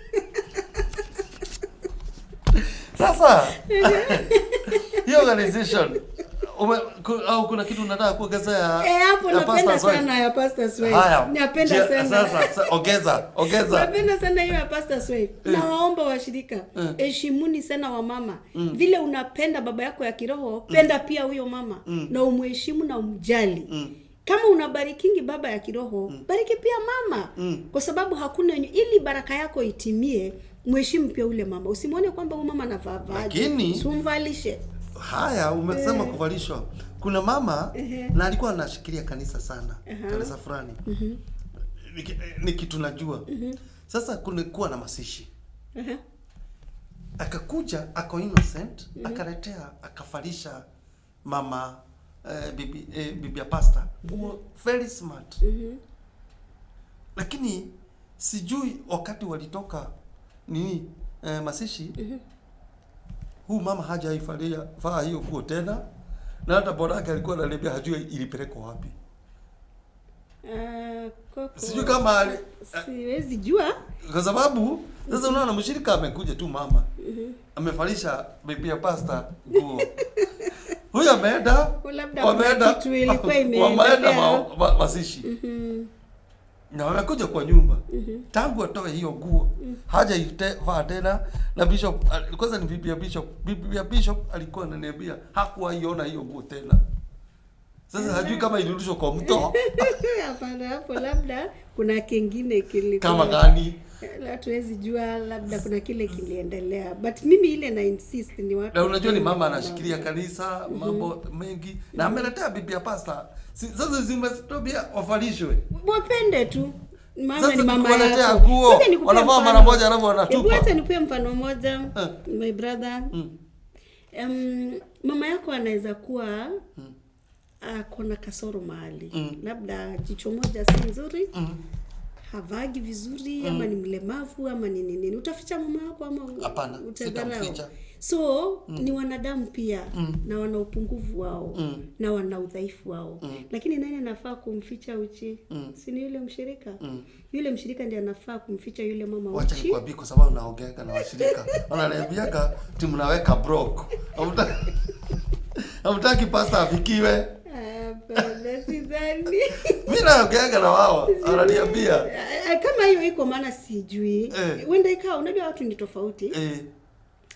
Sasa hiyo organization au kuna kitu unataka kuongeza ya Hapo ya napenda pastor's wife? sana ya pastor's wife. Haya. Napenda sana. Sasa ongeza, ongeza. Napenda sana hiyo ya pastor's wife. Nawaomba washirika, heshimuni sana wamama. Vile unapenda baba yako ya kiroho, penda pia huyo mama na umheshimu na umjali. Kama unabarikingi baba ya kiroho, bariki pia mama. Kwa sababu hakuna ili baraka yako itimie, mheshimu pia ule mama. Usimwone kwamba huyu mama anavaa vaje. Lakini Simvalishe. Haya, umesema kuvalishwa. Kuna mama na alikuwa anashikilia kanisa sana, kanisa fulani. Ni kitu najua. Sasa kulikuwa na masishi. Akakuja ako innocent, akaletea, akavalisha mama, bibi ya pastor nguo very smart. Lakini sijui wakati walitoka nini, masishi, huu mama hajaivalia vaa hiyo nguo tena, na hata bwana yake alikuwa ananiambia hajui ilipelekwa wapi. Koko, Sijui kama siwezi jua. Kwa sababu sasa unaona mshirika amekuja tu, mama amevalisha bibi ya pastor nguo, huyu ameenda, Labda wameenda kuna kitu ilikuwa imeendelea. wameenda masishi na wamekuja kwa nyumba. Tangu atoe hiyo nguo hajaivaa tena. Na bishop, kwanza ni bibi ya bishop, bibi ya bishop alikuwa ananiambia hakuwaiona hiyo nguo tena. Sasa hajui kama ilirudishwa kwa mto. Hapana, hapo labda kuna kingine kilikuwa. Kama gani? Hatuwezi jua, labda kuna kile kiliendelea, but mimi ile na insist ni watu Na unajua ni mama wapende. anashikilia kanisa, mambo mengi, na ameletea bibi ya pasta. Sasa zimetobia wavalishwe. Wapende tu. Mama Sasa ni mama tukiwaletea yako. nguo, Ngoja nikupe wanavaa mfano. mara moja alafu wanatupa. Hebu acha nikupe mfano mmoja, my brother. Mama yako anaweza kuwa ako na kasoro mahali, labda jicho moja si nzuri, havagi vizuri, ama ni mlemavu, ama ni nini. Utaficha mama yako ama Hapana, utadharau? sitamficha. So ni wanadamu pia, na wana upungufu wao na wana udhaifu wao, lakini nani anafaa kumficha uchi? Si ni yule mshirika? Yule mshirika ndiye anafaa kumficha yule mama Wacha uchi. nikwambie, kwa sababu naongeaga na washirika, wananiambiaga ti mnaweka block. Hamtaki pastor afikiwe. Hapana, sidhani. Mimi naongeaga na wao, wananiambia. Kama hiyo iko, maana sijui, huenda ikawa, unajua watu ni tofauti.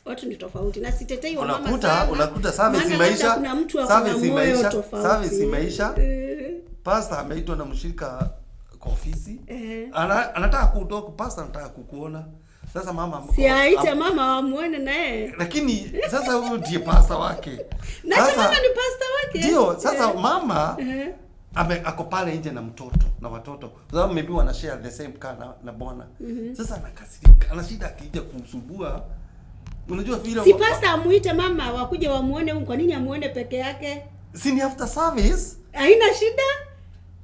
Watu ni tofauti, na sitetei wamama sana, Unakuta service maana labda imeisha, kuna mtu ako na service moyo imeisha, tofauti. service imeisha. Pastor ameitwa na mshirika kwa ofisi. Anataka kutoka, pastor anataka kukuona. Sasa mama Si aite mama wamuone naye. Lakini sasa huyu ndiye pastor wake. Na Sasa mama ni pastor wake. ndio, sasa mama ako pale nje na mtoto na watoto, kwa sababu maybe wana share the same car na bwana. Sasa anakasirika, ana shida akija kumsumbua. Unajua vile Si pastor amuite mama wakuje wamuone huyu, kwa nini amuone peke yake? Si ni after service? Haina shida.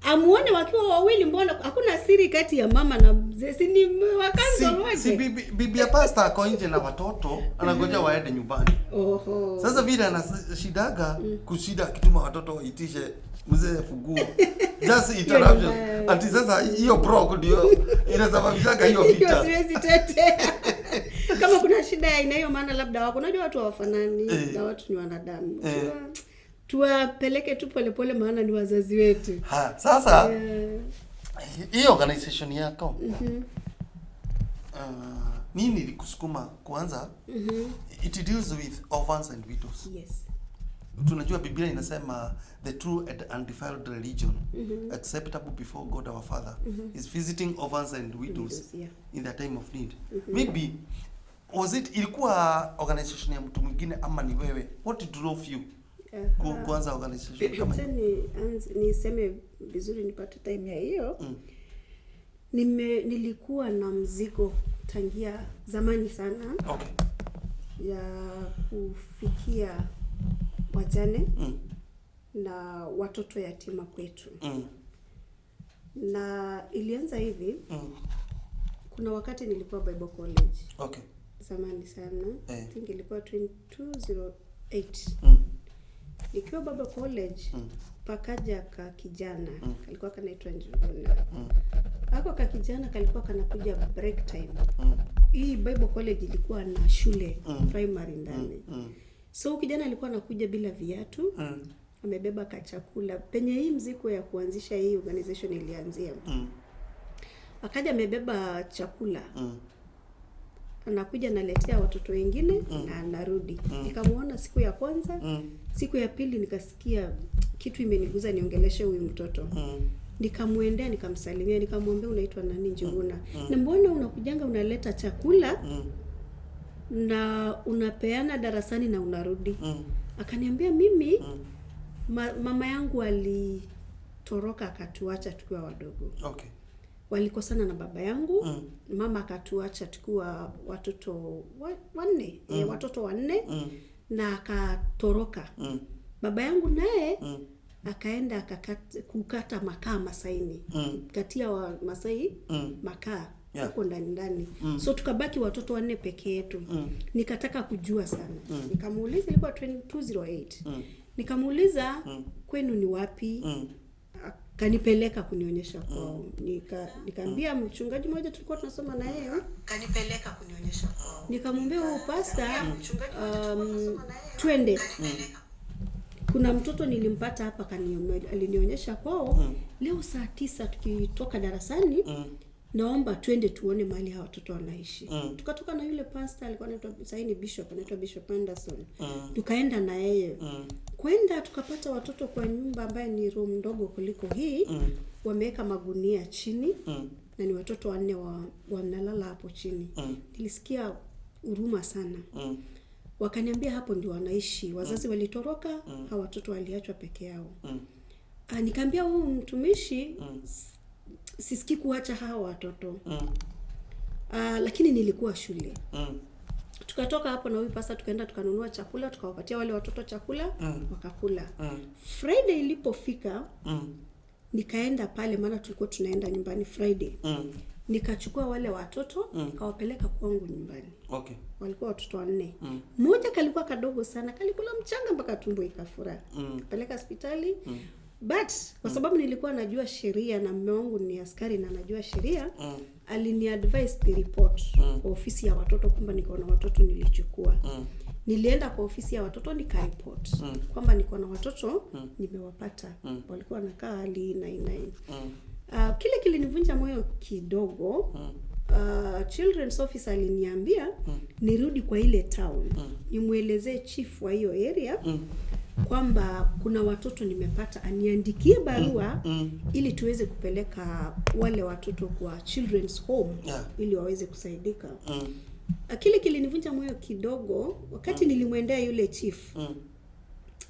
Amuone wakiwa wawili, mbona hakuna siri kati ya mama na mzee? Si ni wakanzo wake? Si bibi ya pastor ako nje na watoto, anangoja waende nyumbani. Oho. Sasa vile anashidaga kushida akituma watoto waitishe mzee funguo. Just interruption. mbaya. Ati sasa hiyo block ndio inasababishaga hiyo Hiyo vita. siwezi tetea. Kama kuna shida ya aina hiyo, maana labda wako, unajua watu hawafanani na watu ni wanadamu. Tuwapeleke tu polepole, maana ni wazazi wetu. Ha, sasa hii organization yako, nini ilikusukuma kuanza? It deals with orphans and widows. Yes. Tunajua Biblia inasema the true and undefiled religion acceptable before God our Father is visiting orphans and widows Widows, yeah. in their time of need. Maybe was it, ilikuwa organization ya mtu mwingine ama ni wewe? What drove you kuanza organization kama Acha hiyo? niseme vizuri nipate time ya hiyo. Nilikuwa na mzigo tangia zamani sana ya kufikia wajane na watoto yatima kwetu. Na ilianza hivi. Kuna wakati nilikuwa Bible College zamani sana. I think ilikuwa 2008. Nikiwa Bible College, pakaja ka kijana kalikuwa kanaitwa Njuguna. Ako ka kijana kalikuwa kanakuja break time. Hii Bible College ilikuwa na shule primary ndani. So kijana alikuwa anakuja bila viatu, amebeba kachakula. Penye hii mzigo ya kuanzisha hii organization ilianzia. Akaja amebeba chakula. Anakuja analetea watoto wengine na anarudi. Nikamuona siku ya kwanza, siku ya pili nikasikia kitu imeniguza niongeleshe huyu mtoto. Nikamuendea, nikamsalimia, nikamwambia, "Unaitwa nani?" "Njuguna." "Na mbona unakujanga unaleta chakula na unapeana darasani na unarudi?" Akaniambia mimi mama yangu alitoroka akatuacha tukiwa wadogo. Okay. Walikosana na baba yangu. Mama akatuacha tukiwa watoto wanne, watoto wanne, na akatoroka. Baba yangu naye akaenda kukata makaa Masaini. Katia wa Masai makaa huko ndani ndani. So tukabaki watoto wanne peke yetu. Nikataka kujua sana. Nikamuuliza, ilikuwa 208. Nikamuuliza kwenu ni wapi? Kanipeleka kunionyesha kwao. Nikaambia mchungaji mmoja tulikuwa tunasoma na yeye, kanipeleka kunionyesha kwao. Nikamwambia huyu pastor, twende. Kuna mtoto nilimpata hapa, alinionyesha kwao. Leo saa 9 tukitoka darasani, naomba twende tuone mahali hawa watoto wanaishi. Tukatoka na yule pastor, alikuwa anaitwa saini Bishop, anaitwa Bishop Anderson. Tukaenda na yeye. Kwenda tukapata watoto kwa nyumba ambayo ni room ndogo kuliko hii. Wameweka magunia chini. Na ni watoto wanne wanalala hapo chini. Nilisikia huruma sana. Wakaniambia hapo ndio wanaishi. Wazazi walitoroka, hawa watoto waliachwa peke yao. Nikaambia huyu mtumishi, sisikii kuacha hawa watoto. Lakini nilikuwa shule. Tukatoka hapo na huyu pastor, tukaenda tukanunua chakula, tukawapatia wale watoto chakula, wakakula. Friday ilipofika, nikaenda pale, maana tulikuwa tunaenda nyumbani Friday. Nikachukua wale watoto, nikawapeleka kwangu nyumbani. Okay. Walikuwa watoto wanne. Mmoja kalikuwa kadogo sana, kalikula mchanga mpaka tumbo ikafura. Kapeleka hospitali. But kwa sababu nilikuwa najua sheria na mume wangu ni askari na najua sheria, aliniadvise the report kwa ofisi ya watoto kwamba niko na watoto nilichukua. Nilienda kwa ofisi ya watoto nikareport kwamba niko na watoto nimewapata. Walikuwa wanakaa hali 99. Kile kilinivunja moyo kidogo. Children's officer aliniambia nirudi kwa ile town, nimuelezee chief wa hiyo area kwamba kuna watoto nimepata, aniandikie barua ili tuweze kupeleka wale watoto kwa children's home, ili waweze kusaidika. Kile kilinivunja moyo kidogo wakati nilimwendea yule chief.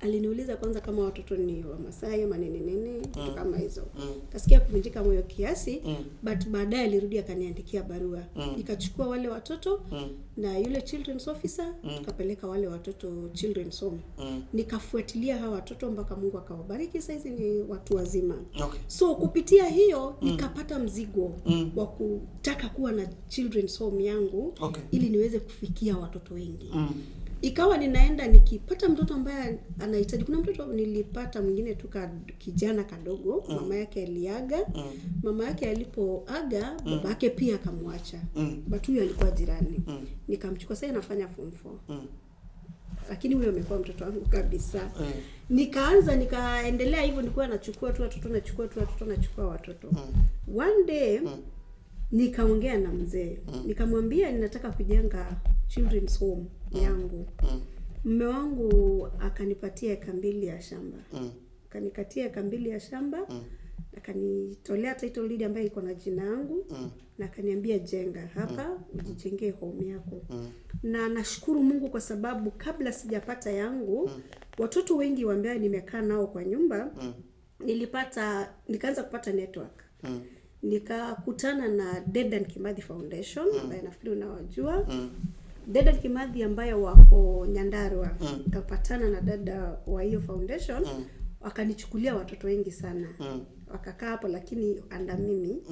Aliniuliza kwanza kama watoto ni wa Masai ama nini nini, vitu kama hizo. Kasikia kuvunjika moyo kiasi, but baadaye alirudi akaniandikia barua. Nikachukua wale watoto na yule children's officer, tukapeleka wale watoto children's home. Nikafuatilia hawa watoto mpaka Mungu akawabariki, saizi ni watu wazima. Okay. So kupitia hiyo nikapata mzigo wa kutaka kuwa na children's home yangu, ili niweze kufikia watoto wengi. Ikawa ninaenda nikipata mtoto ambaye anahitaji. Kuna mtoto nilipata mwingine tu kijana kadogo, mama yake aliaga. Mama yake alipoaga, baba yake pia akamwacha. But huyo alikuwa jirani. Nikamchukua, sasa anafanya form 4. Lakini huyo amekuwa mtoto wangu kabisa. Nikaanza nikaendelea hivyo, nilikuwa nachukua tu watoto, nachukua tu watoto, nachukua watoto. One day nikaongea na mzee. Nikamwambia ninataka kujenga children's home yangu. Mume wangu akanipatia eka 2 ya shamba. Akanikatia eka 2 ya shamba. Akanitolea title deed ambayo iko na jina yangu. Na akaniambia jenga hapa, ujijengee home yako. Na nashukuru Mungu kwa sababu kabla sijapata yangu, watoto wengi ambao nimekaa nao kwa nyumba, nikaanza kupata network. Nikakutana na Dedan Kimathi Foundation, ambaye nafikiri unawajua. Dedan Kimathi ambaye wako Nyandarua. Nikapatana na dada wa hiyo foundation, wakanichukulia watoto wengi sana. Wakakaa hapo lakini anda mimi.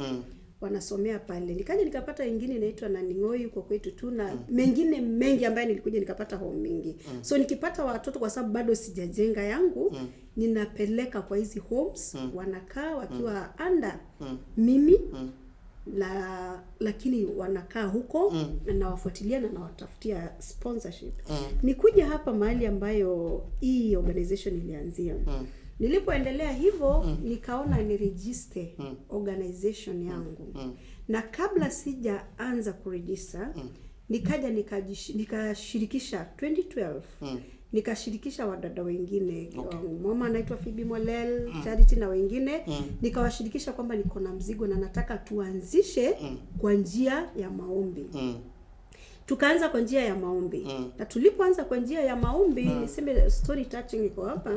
Wanasomea pale. Nikaja nikapata ingine inaitwa Naning'oi kwa kwetu tu, na mengine mengi ambayo nilikuja nikapata home mingi. So nikipata watoto, kwa sababu bado sijajenga yangu, ninapeleka kwa hizi homes, wanakaa wakiwa under mimi, lakini wanakaa huko, na nawafuatilia na nawatafutia sponsorship. Nikuja hapa mahali ambayo hii organization ilianzia. Nilipoendelea hivyo, nikaona ni register organization yangu. Na kabla sijaanza kuregister, nikaja nikashirikisha 2012. Nikashirikisha wadada wengine. Mama anaitwa Phoebe Molel, Charity na wengine. Nikawashirikisha kwamba niko na mzigo na nataka tuanzishe kwa njia ya maombi. Tukaanza kwa njia ya maombi. Na tulipoanza kwa njia ya maombi, niseme story touching iko hapa.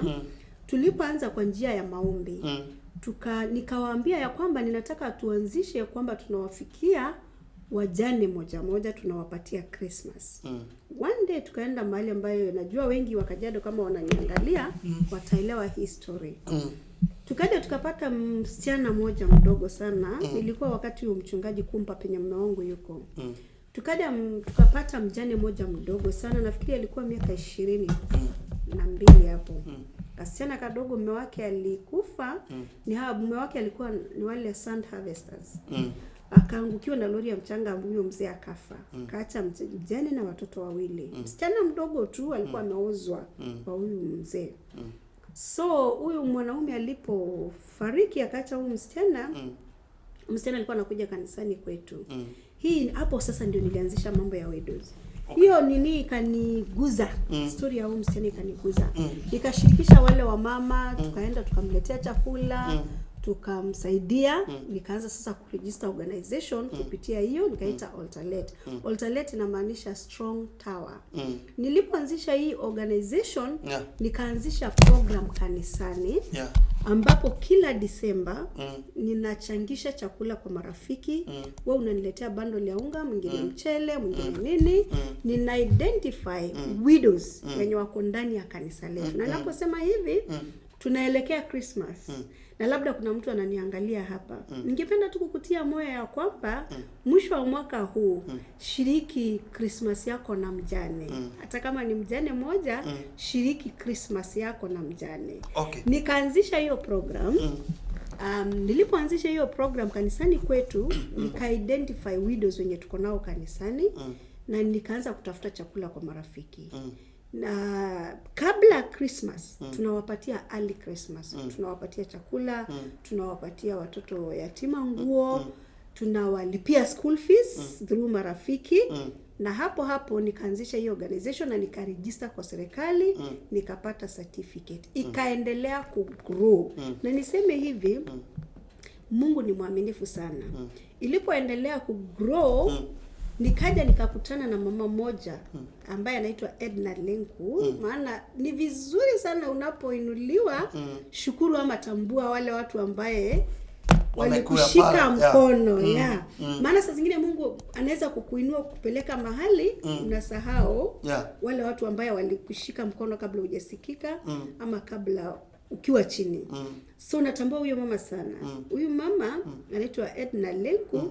Tulipoanza kwa njia ya maombi, nikawaambia ya kwamba ninataka tuanzishe kwamba tunawafikia wajane moja moja, tunawapatia Christmas. One day tukaenda mahali ambayo najua wengi wa Kajiado kama wananiangalia wataelewa hii story. Tukaja tukapata msichana mmoja mdogo sana. Ilikuwa wakati huo mchungaji kumpa penye mume wangu yuko. Tukaja tukapata mjane mmoja mdogo sana, nafikiri alikuwa miaka 22 hapo. Kasichana kadogo, mume wake alikufa. Ni hawa mume wake alikuwa ni wale sand harvesters. Akaangukiwa na lori ya mchanga, huyo mzee akafa. Kaacha mjane na watoto wawili. Msichana mdogo tu alikuwa ameozwa kwa huyu mzee. So huyu mwanaume alipofariki akaacha huyu msichana. Msichana alikuwa anakuja kanisani kwetu. Hii hapo sasa ndio nilianzisha mambo ya widows. Hiyo nini ikaniguza. Story ya huyu msichana ikaniguza. Nikashirikisha wale wa mama, tukaenda tukamletea chakula, tukamsaidia. Nikaanza sasa kuregister organization kupitia hiyo, nikaita Altalet. Altalet inamaanisha strong tower. Nilipoanzisha hii organization, nikaanzisha program kanisani, ambapo kila Disemba ninachangisha chakula kwa marafiki. Wewe unaniletea bundle ya unga, mwingine mchele, mwingine nini. Nina identify widows wenye wako ndani ya kanisa letu. Na naposema hivi, tunaelekea Christmas. Na labda kuna mtu ananiangalia hapa. Ningependa tu kukutia moyo ya kwamba mwisho wa mwaka huu shiriki Christmas yako na mjane. Hata kama ni mjane moja, shiriki Christmas yako na mjane. Nikaanzisha hiyo program. Nilipoanzisha hiyo program kanisani kwetu, nika-identify widows wenye tuko nao kanisani, na nikaanza kutafuta chakula kwa marafiki. Na kabla Christmas, tunawapatia early Christmas. Tunawapatia chakula, tunawapatia watoto yatima nguo, tunawalipia school fees through marafiki. Na hapo hapo nikaanzisha hiyo organization na nikaregister kwa serikali, nikapata certificate. Ikaendelea kugrow. Na niseme hivi, Mungu ni mwaminifu sana. Ilipoendelea kugrow, nikaja nikakutana na mama mmoja ambaye anaitwa Edna Lenku. Maana ni vizuri sana unapoinuliwa, shukuru ama tambua wale watu ambaye Wamekuwa walikushika pale, yeah. mkono. Maana saa zingine Mungu anaweza kukuinua kukupeleka mahali, unasahau wale watu ambaye walikushika mkono kabla hujasikika ama kabla ukiwa chini. So natambua huyo mama sana. Huyu mama anaitwa Edna Lenku.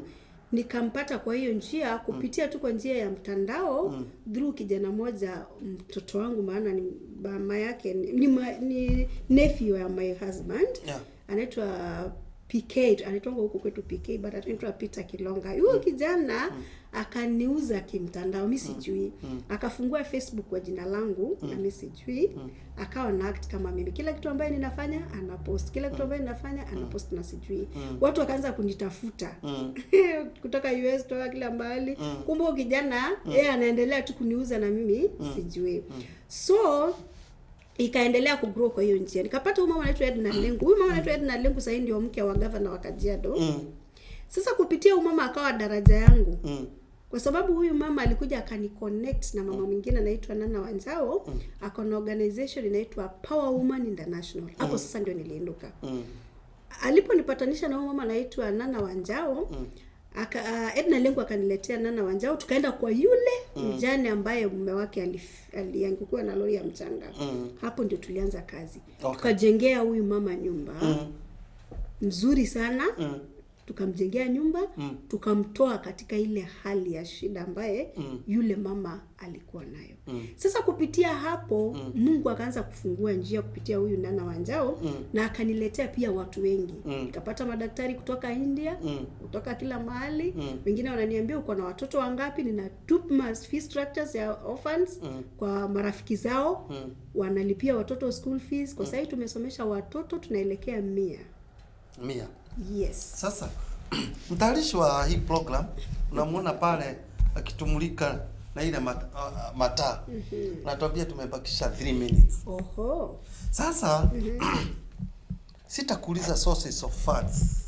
Nikampata kwa hiyo njia kupitia tu kwa njia ya mtandao, through kijana moja, mtoto wangu, maana ni mama yake ni nephew ya my husband. Anaitwa PK, anaitwa huko kwetu PK, but anaitwa Peter Kilonga. Huyo kijana akaniuza kimtandao, mimi sijui. Akafungua Facebook kwa jina langu na mimi sijui. Akawa na act kama mimi. Kila kitu ambaye ninafanya anapost. Kila kitu ambaye ninafanya anapost na sijui. Watu wakaanza kunitafuta kutoka US, kutoka kila mahali. Kumbe huyo kijana yeye anaendelea tu kuniuza na mimi sijui. So ikaendelea kugrow kwa hiyo njia. Nikapata huyu mama anaitwa Edna Lenku. Huyu mama anaitwa Edna Lenku sasa ndio mke wa gavana wa Kajiado. Sasa kupitia huyu mama akawa daraja yangu. Kwa sababu huyu mama alikuja akaniconnect na mama mwingine anaitwa Nana Wanjao, ako na organization inaitwa Power Woman International. Hapo sasa ndio niliinuka. Aliponipatanisha na huyu mama anaitwa Nana Wanjao, Edna Lenku akaniletea Nana Wanjao, tukaenda kwa yule mjane ambaye mume wake aliangukiwa na lori ya mchanga. Hapo ndio tulianza kazi. Tukajengea huyu mama nyumba mzuri sana. Tukamjengea nyumba, tukamtoa katika ile hali ya shida ambaye yule mama alikuwa nayo. Sasa kupitia hapo, Mungu akaanza kufungua njia kupitia huyu Nana Wanjao, na akaniletea pia watu wengi. Nikapata madaktari kutoka India, kutoka kila mahali. Wengine wananiambia uko na watoto wangapi? Ninatuma fee structures ya orphans kwa marafiki zao. Wanalipia watoto school fees. Kwa sasa tumesomesha watoto tunaelekea 100. 100. Yes. Sasa mtayarishi wa hii program unamuona pale akitumulika na ile mataa. Anatuambia tumebakisha 3 minutes. Oho. Sasa sitakuuliza sources of funds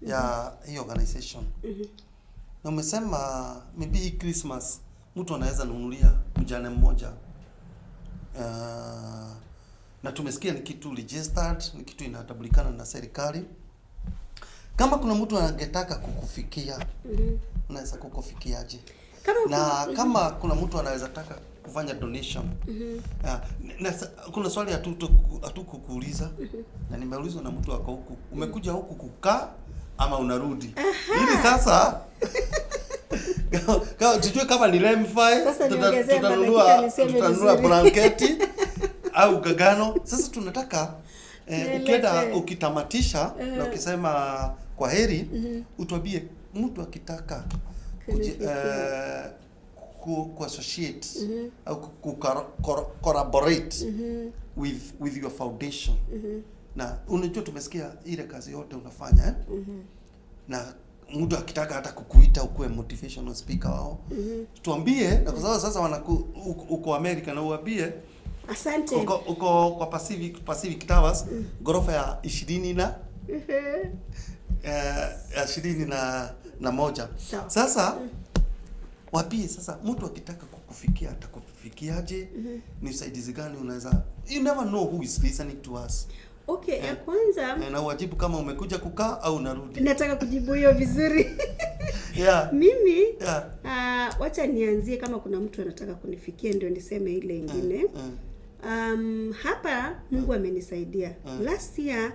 ya hii organization. Na umesema maybe hii Christmas Mtu anaweza nunulia mjane mmoja, na tumesikia ni kitu registered, ni kitu inatambulikana na serikali. Kama kuna mtu angetaka kukufikia, unaweza kukufikiaje? Kama Na kama kuna mtu anaweza taka kufanya donation, na kuna swali hatukukuuliza na nimeulizwa na mtu ako huku, umekuja huku kukaa ama unarudi? Ili sasa tujue kama ni Lemfi, Sasa niongezee tutanunua madakika niseme tutanunua vizuri. blanketi au gagano. Sasa tunataka Nieleze. ukienda ukitamatisha na ukisema kwa heri, utuambie mtu akitaka Kunifikia. ku associate au ku collaborate with your foundation. Na unajua tumesikia ile kazi yote unafanya, eh? Na mtu akitaka hata kukuita ukuwe motivational speaker wao, tuambie. Na kwa sababu sasa uko America, na uambie Asante. uko kwa Pacific Towers, ghorofa ya ishirini na ya 21. Sawa. Sasa wapie sasa, mtu akitaka kukufikia atakufikiaje? Ni usaidizi gani unaweza? You never know who is listening to us. Okay, ya kwanza Na uwajibu kama umekuja kukaa au unarudi. Nataka kujibu hiyo vizuri. Mimi wacha nianzie kama kuna mtu anataka kunifikia ndio niseme ile ingine. Hapa Mungu amenisaidia. Last year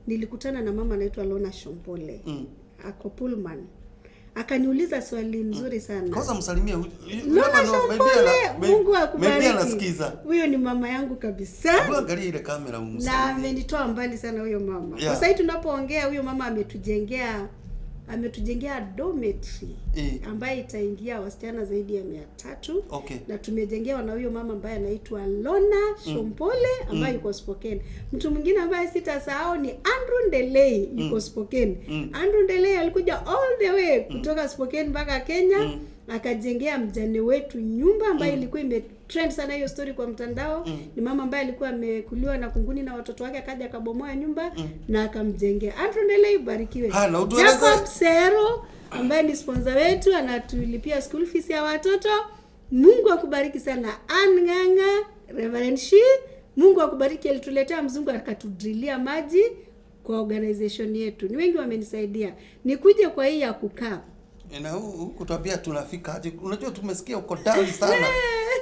nilikutana na mama anaitwa Lona Shompole. Ako Pullman. Akaniuliza swali nzuri sana. Kwanza msalimie. You Lona never know, maybe Shompole, Mungu maybe akubariki. anasikiza. Huyo ni mama yangu kabisa. Hebu angalia ile kamera Na umsalimie. amenitoa mbali sana huyo mama. Yeah. Kwa sasa tunapoongea huyo mama ametujengea dormitory ambayo itaingia wasichana zaidi ya 300. Na tumejengewa na huyo mama ambaye anaitwa Lona Shompole ambaye yuko Spokane. Mtu mwingine ambaye sitasahau ni Andrew Ndelei yuko Spokane. Andrew Ndelei alikuja all the way kutoka Spokane mpaka Kenya, akajengea mjane wetu nyumba ambayo ilikuwa imetrend sana hiyo story kwa mtandao. Ni mama ambaye alikuwa amekuliwa na kunguni na watoto wake, akaja akabomoa nyumba na akamjengea. Andrew Ndelei, ubarikiwe. Ha, na utueleze- Jacob Sero ambaye ni sponsor wetu, anatulipia school fees ya watoto. Mungu akubariki sana. Ann Ng'ang'a, Reverend Shi, Mungu akubariki, alituletea mzungu akatudrilia maji kwa organization yetu. Ni wengi wamenisaidia. Nikuje kwa hii ya kukaa. Na huu kutuambia tunafika aje? Unajua tumesikia uko down sana.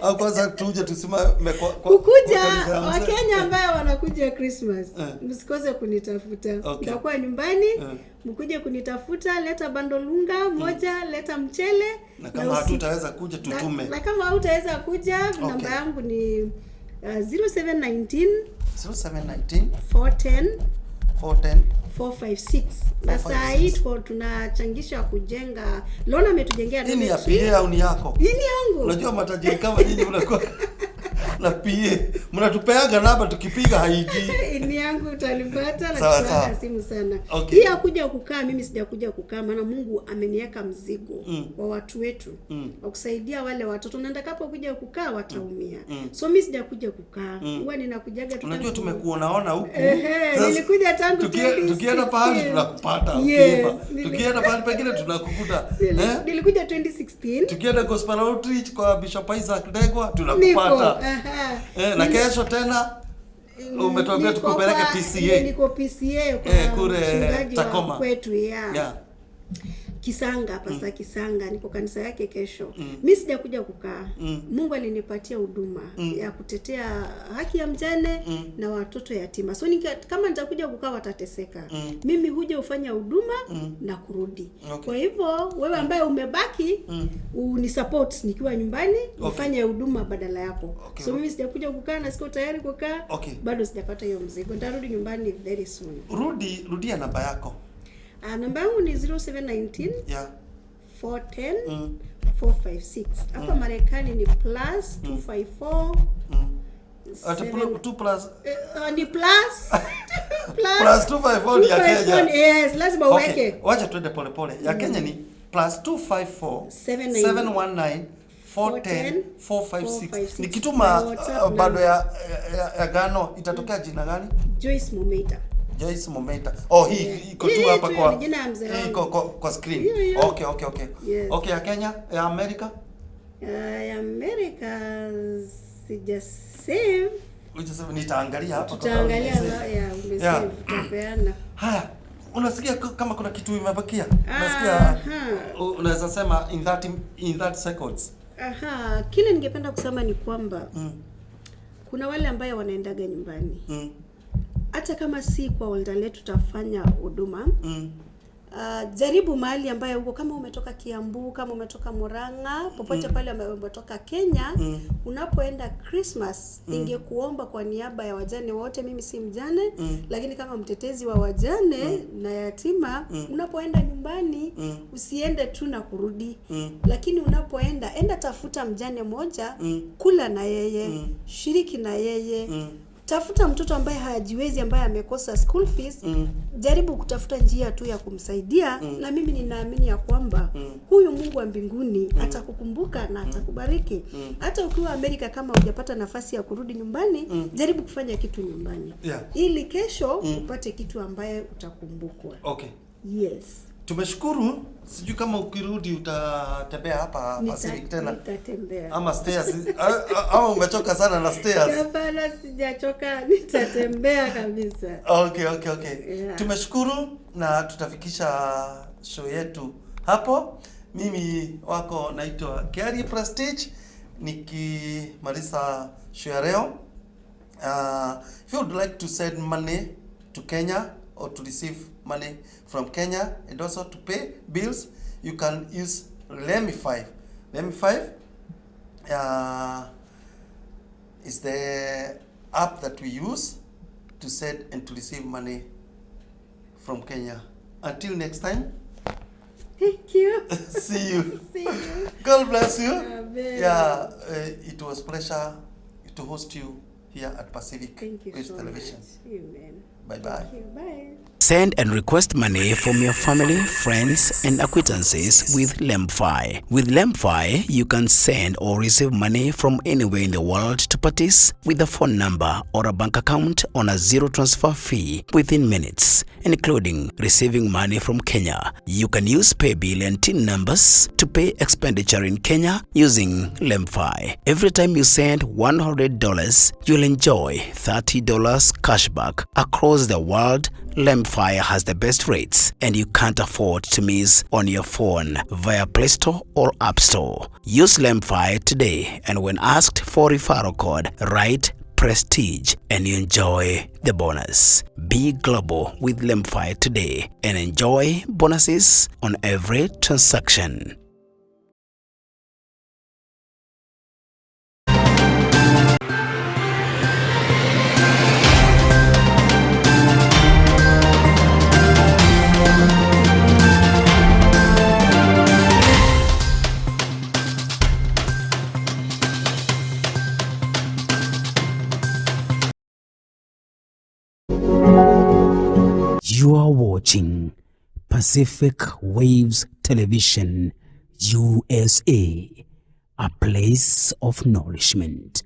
Au kwanza tuje tusimame kwa Kukuja kwa kanisa ya mzee. Wakenya ambao wanakuja Christmas, msikose kunitafuta. Nitakuwa nyumbani, mkuje kunitafuta, leta bundle unga moja, leta mchele. Na kama hatutaweza kuja tutume. Na kama hautaweza kuja, namba yangu ni 0719 0719 410 410 456. Na saa hii tuko tunachangisha kujenga. Lona ametujengea Hii ni ya dormitory. PA au ni yako? Hii ni yangu. Unajua matajiri kama nyinyi mnakuwa na PA. Mnatupeaga namba tukipiga haingii. Ni yangu utalipata na Sawa, tunapiga sawa. simu sana. Okay. Hii ya kuja kukaa, mimi sijakuja kukaa maana Mungu ameniweka mzigo wa watu wetu wa kusaidia wale watoto, na nitakapokuja kukaa wataumia. So mimi sijakuja kukaa. Huwa ninakujaga tu Unajua tangu tumekuonaona huku. Ehe, Sasa nilikuja tangu tukienda pahali 2016. tunakupata Yes, ukiimba. Tukienda pahali pengine tunakukuta. Eh? Nilikuja 2016. Tukienda Gospel Outreach kwa Bishop Isaac Ndegwa Niko. tunakupata. Aha. Na kesho tena umetuambia Niko tukupeleke PCA. Niko PCA kwa Kule mchungaji wa Tacoma. kwetu, yeah. Kisanga, Pastor Kisanga, niko kanisa yake kesho. Mi sijakuja kukaa. Mungu alinipatia huduma ya kutetea haki ya mjane na watoto yatima. So kama nitakuja kukaa watateseka. Mimi huja ufanya huduma na kurudi. Kwa hivyo wewe ambaye umebaki, unisupport nikiwa nyumbani, ufanye huduma badala yako. So mimi sijakuja kukaa na siko tayari kukaa. Bado sijapata hiyo mzigo. Nitarudi nyumbani very soon. Rudia namba yako. Namba yangu ni 0719 410 456. Hapa Marekani ni plus 254 Ati seven two plus ni plus plus Plus 254 ni ya 254 Kenya. Yes, lazima Okay, uweke. wacha tuende pole pole. Ya Kenya ni plus 254 7 9 719 410 456. 456. Nikituma My WhatsApp bado number. ya Gano itatokea jina gani? Joyce Mumeta. Joyce Mumeta. Oh, hii iko tu Hii hapa tu kwa ni jina ya mzee hii wangu. iko kwa screen. Hiyo, hiyo. Okay. Yes. Okay, ya Kenya, ya America. Ya Amerika sija save. Hujasave, nitaangalia hapa kwa Tutaangalia sababu ya umesave, tutapeana. Haya, unasikia kama kuna kitu imebakia? Unasikia unaweza sema in that seconds. Aha, kile ningependa kusema ni kwamba kuna wale ambayo wanaendaga nyumbani. Hata kama si kwa Oldale tutafanya huduma. Jaribu mahali ambayo uko, kama umetoka Kiambu, kama umetoka Murang'a, popote pale ambayo umetoka Kenya, unapoenda Christmas, ningekuomba kwa niaba ya wajane wote, mimi si mjane, lakini kama mtetezi wa wajane na yatima, unapoenda nyumbani, usiende tu na kurudi. Lakini unapoenda, enda tafuta mjane moja, kula na yeye, shiriki na yeye. Tafuta mtoto ambaye hajiwezi, ambaye amekosa school fees, jaribu kutafuta njia tu ya kumsaidia. Na mimi ninaamini ya kwamba huyu Mungu wa mbinguni atakukumbuka na atakubariki. Hata ukiwa Amerika, kama hujapata nafasi ya kurudi nyumbani, jaribu kufanya kitu nyumbani ili kesho upate kitu ambaye utakumbukwa. Yes. Tumeshukuru. Sijui kama ukirudi utatembea hapa Pacific tena. Nitatembea. Ama stairs, ama umechoka sana na stairs? Hapana, sijachoka, nitatembea kabisa. Okay. Yeah. Tumeshukuru na tutafikisha show yetu hapo. Mimi wako naitwa Kiarie Prestige nikimaliza show ya leo. If you would like to send money to Kenya or to receive money from Kenya and also to pay bills, you can use Lemfi. Lemfi is the app that we use to send and to receive money from Kenya. Until next time. Thank you. See you. See you. God bless you. Amen. Yeah, it was pleasure to host you here at Pacific Thank you Waves so Television. much. Amen. Bye-bye. Thank you. Bye. Send and request money from your family, friends, and acquaintances with Lemfi. With Lemfi, you can send or receive money from anywhere in the world to parties with a phone number or a bank account on a zero transfer fee within minutes, including receiving money from Kenya. You can use paybill and TIN numbers to pay expenditure in Kenya using Lemfi. Every time you send $100, you'll enjoy $30 cashback across the world. Lemfi has the best rates, and you can't afford to miss on your phone via Play Store or App Store. Use Lemfi today, and when asked for referral code, write Prestige and you enjoy the bonus. Be global with Lemfi today and enjoy bonuses on every transaction. You are watching Pacific Waves Television, USA, a place of nourishment.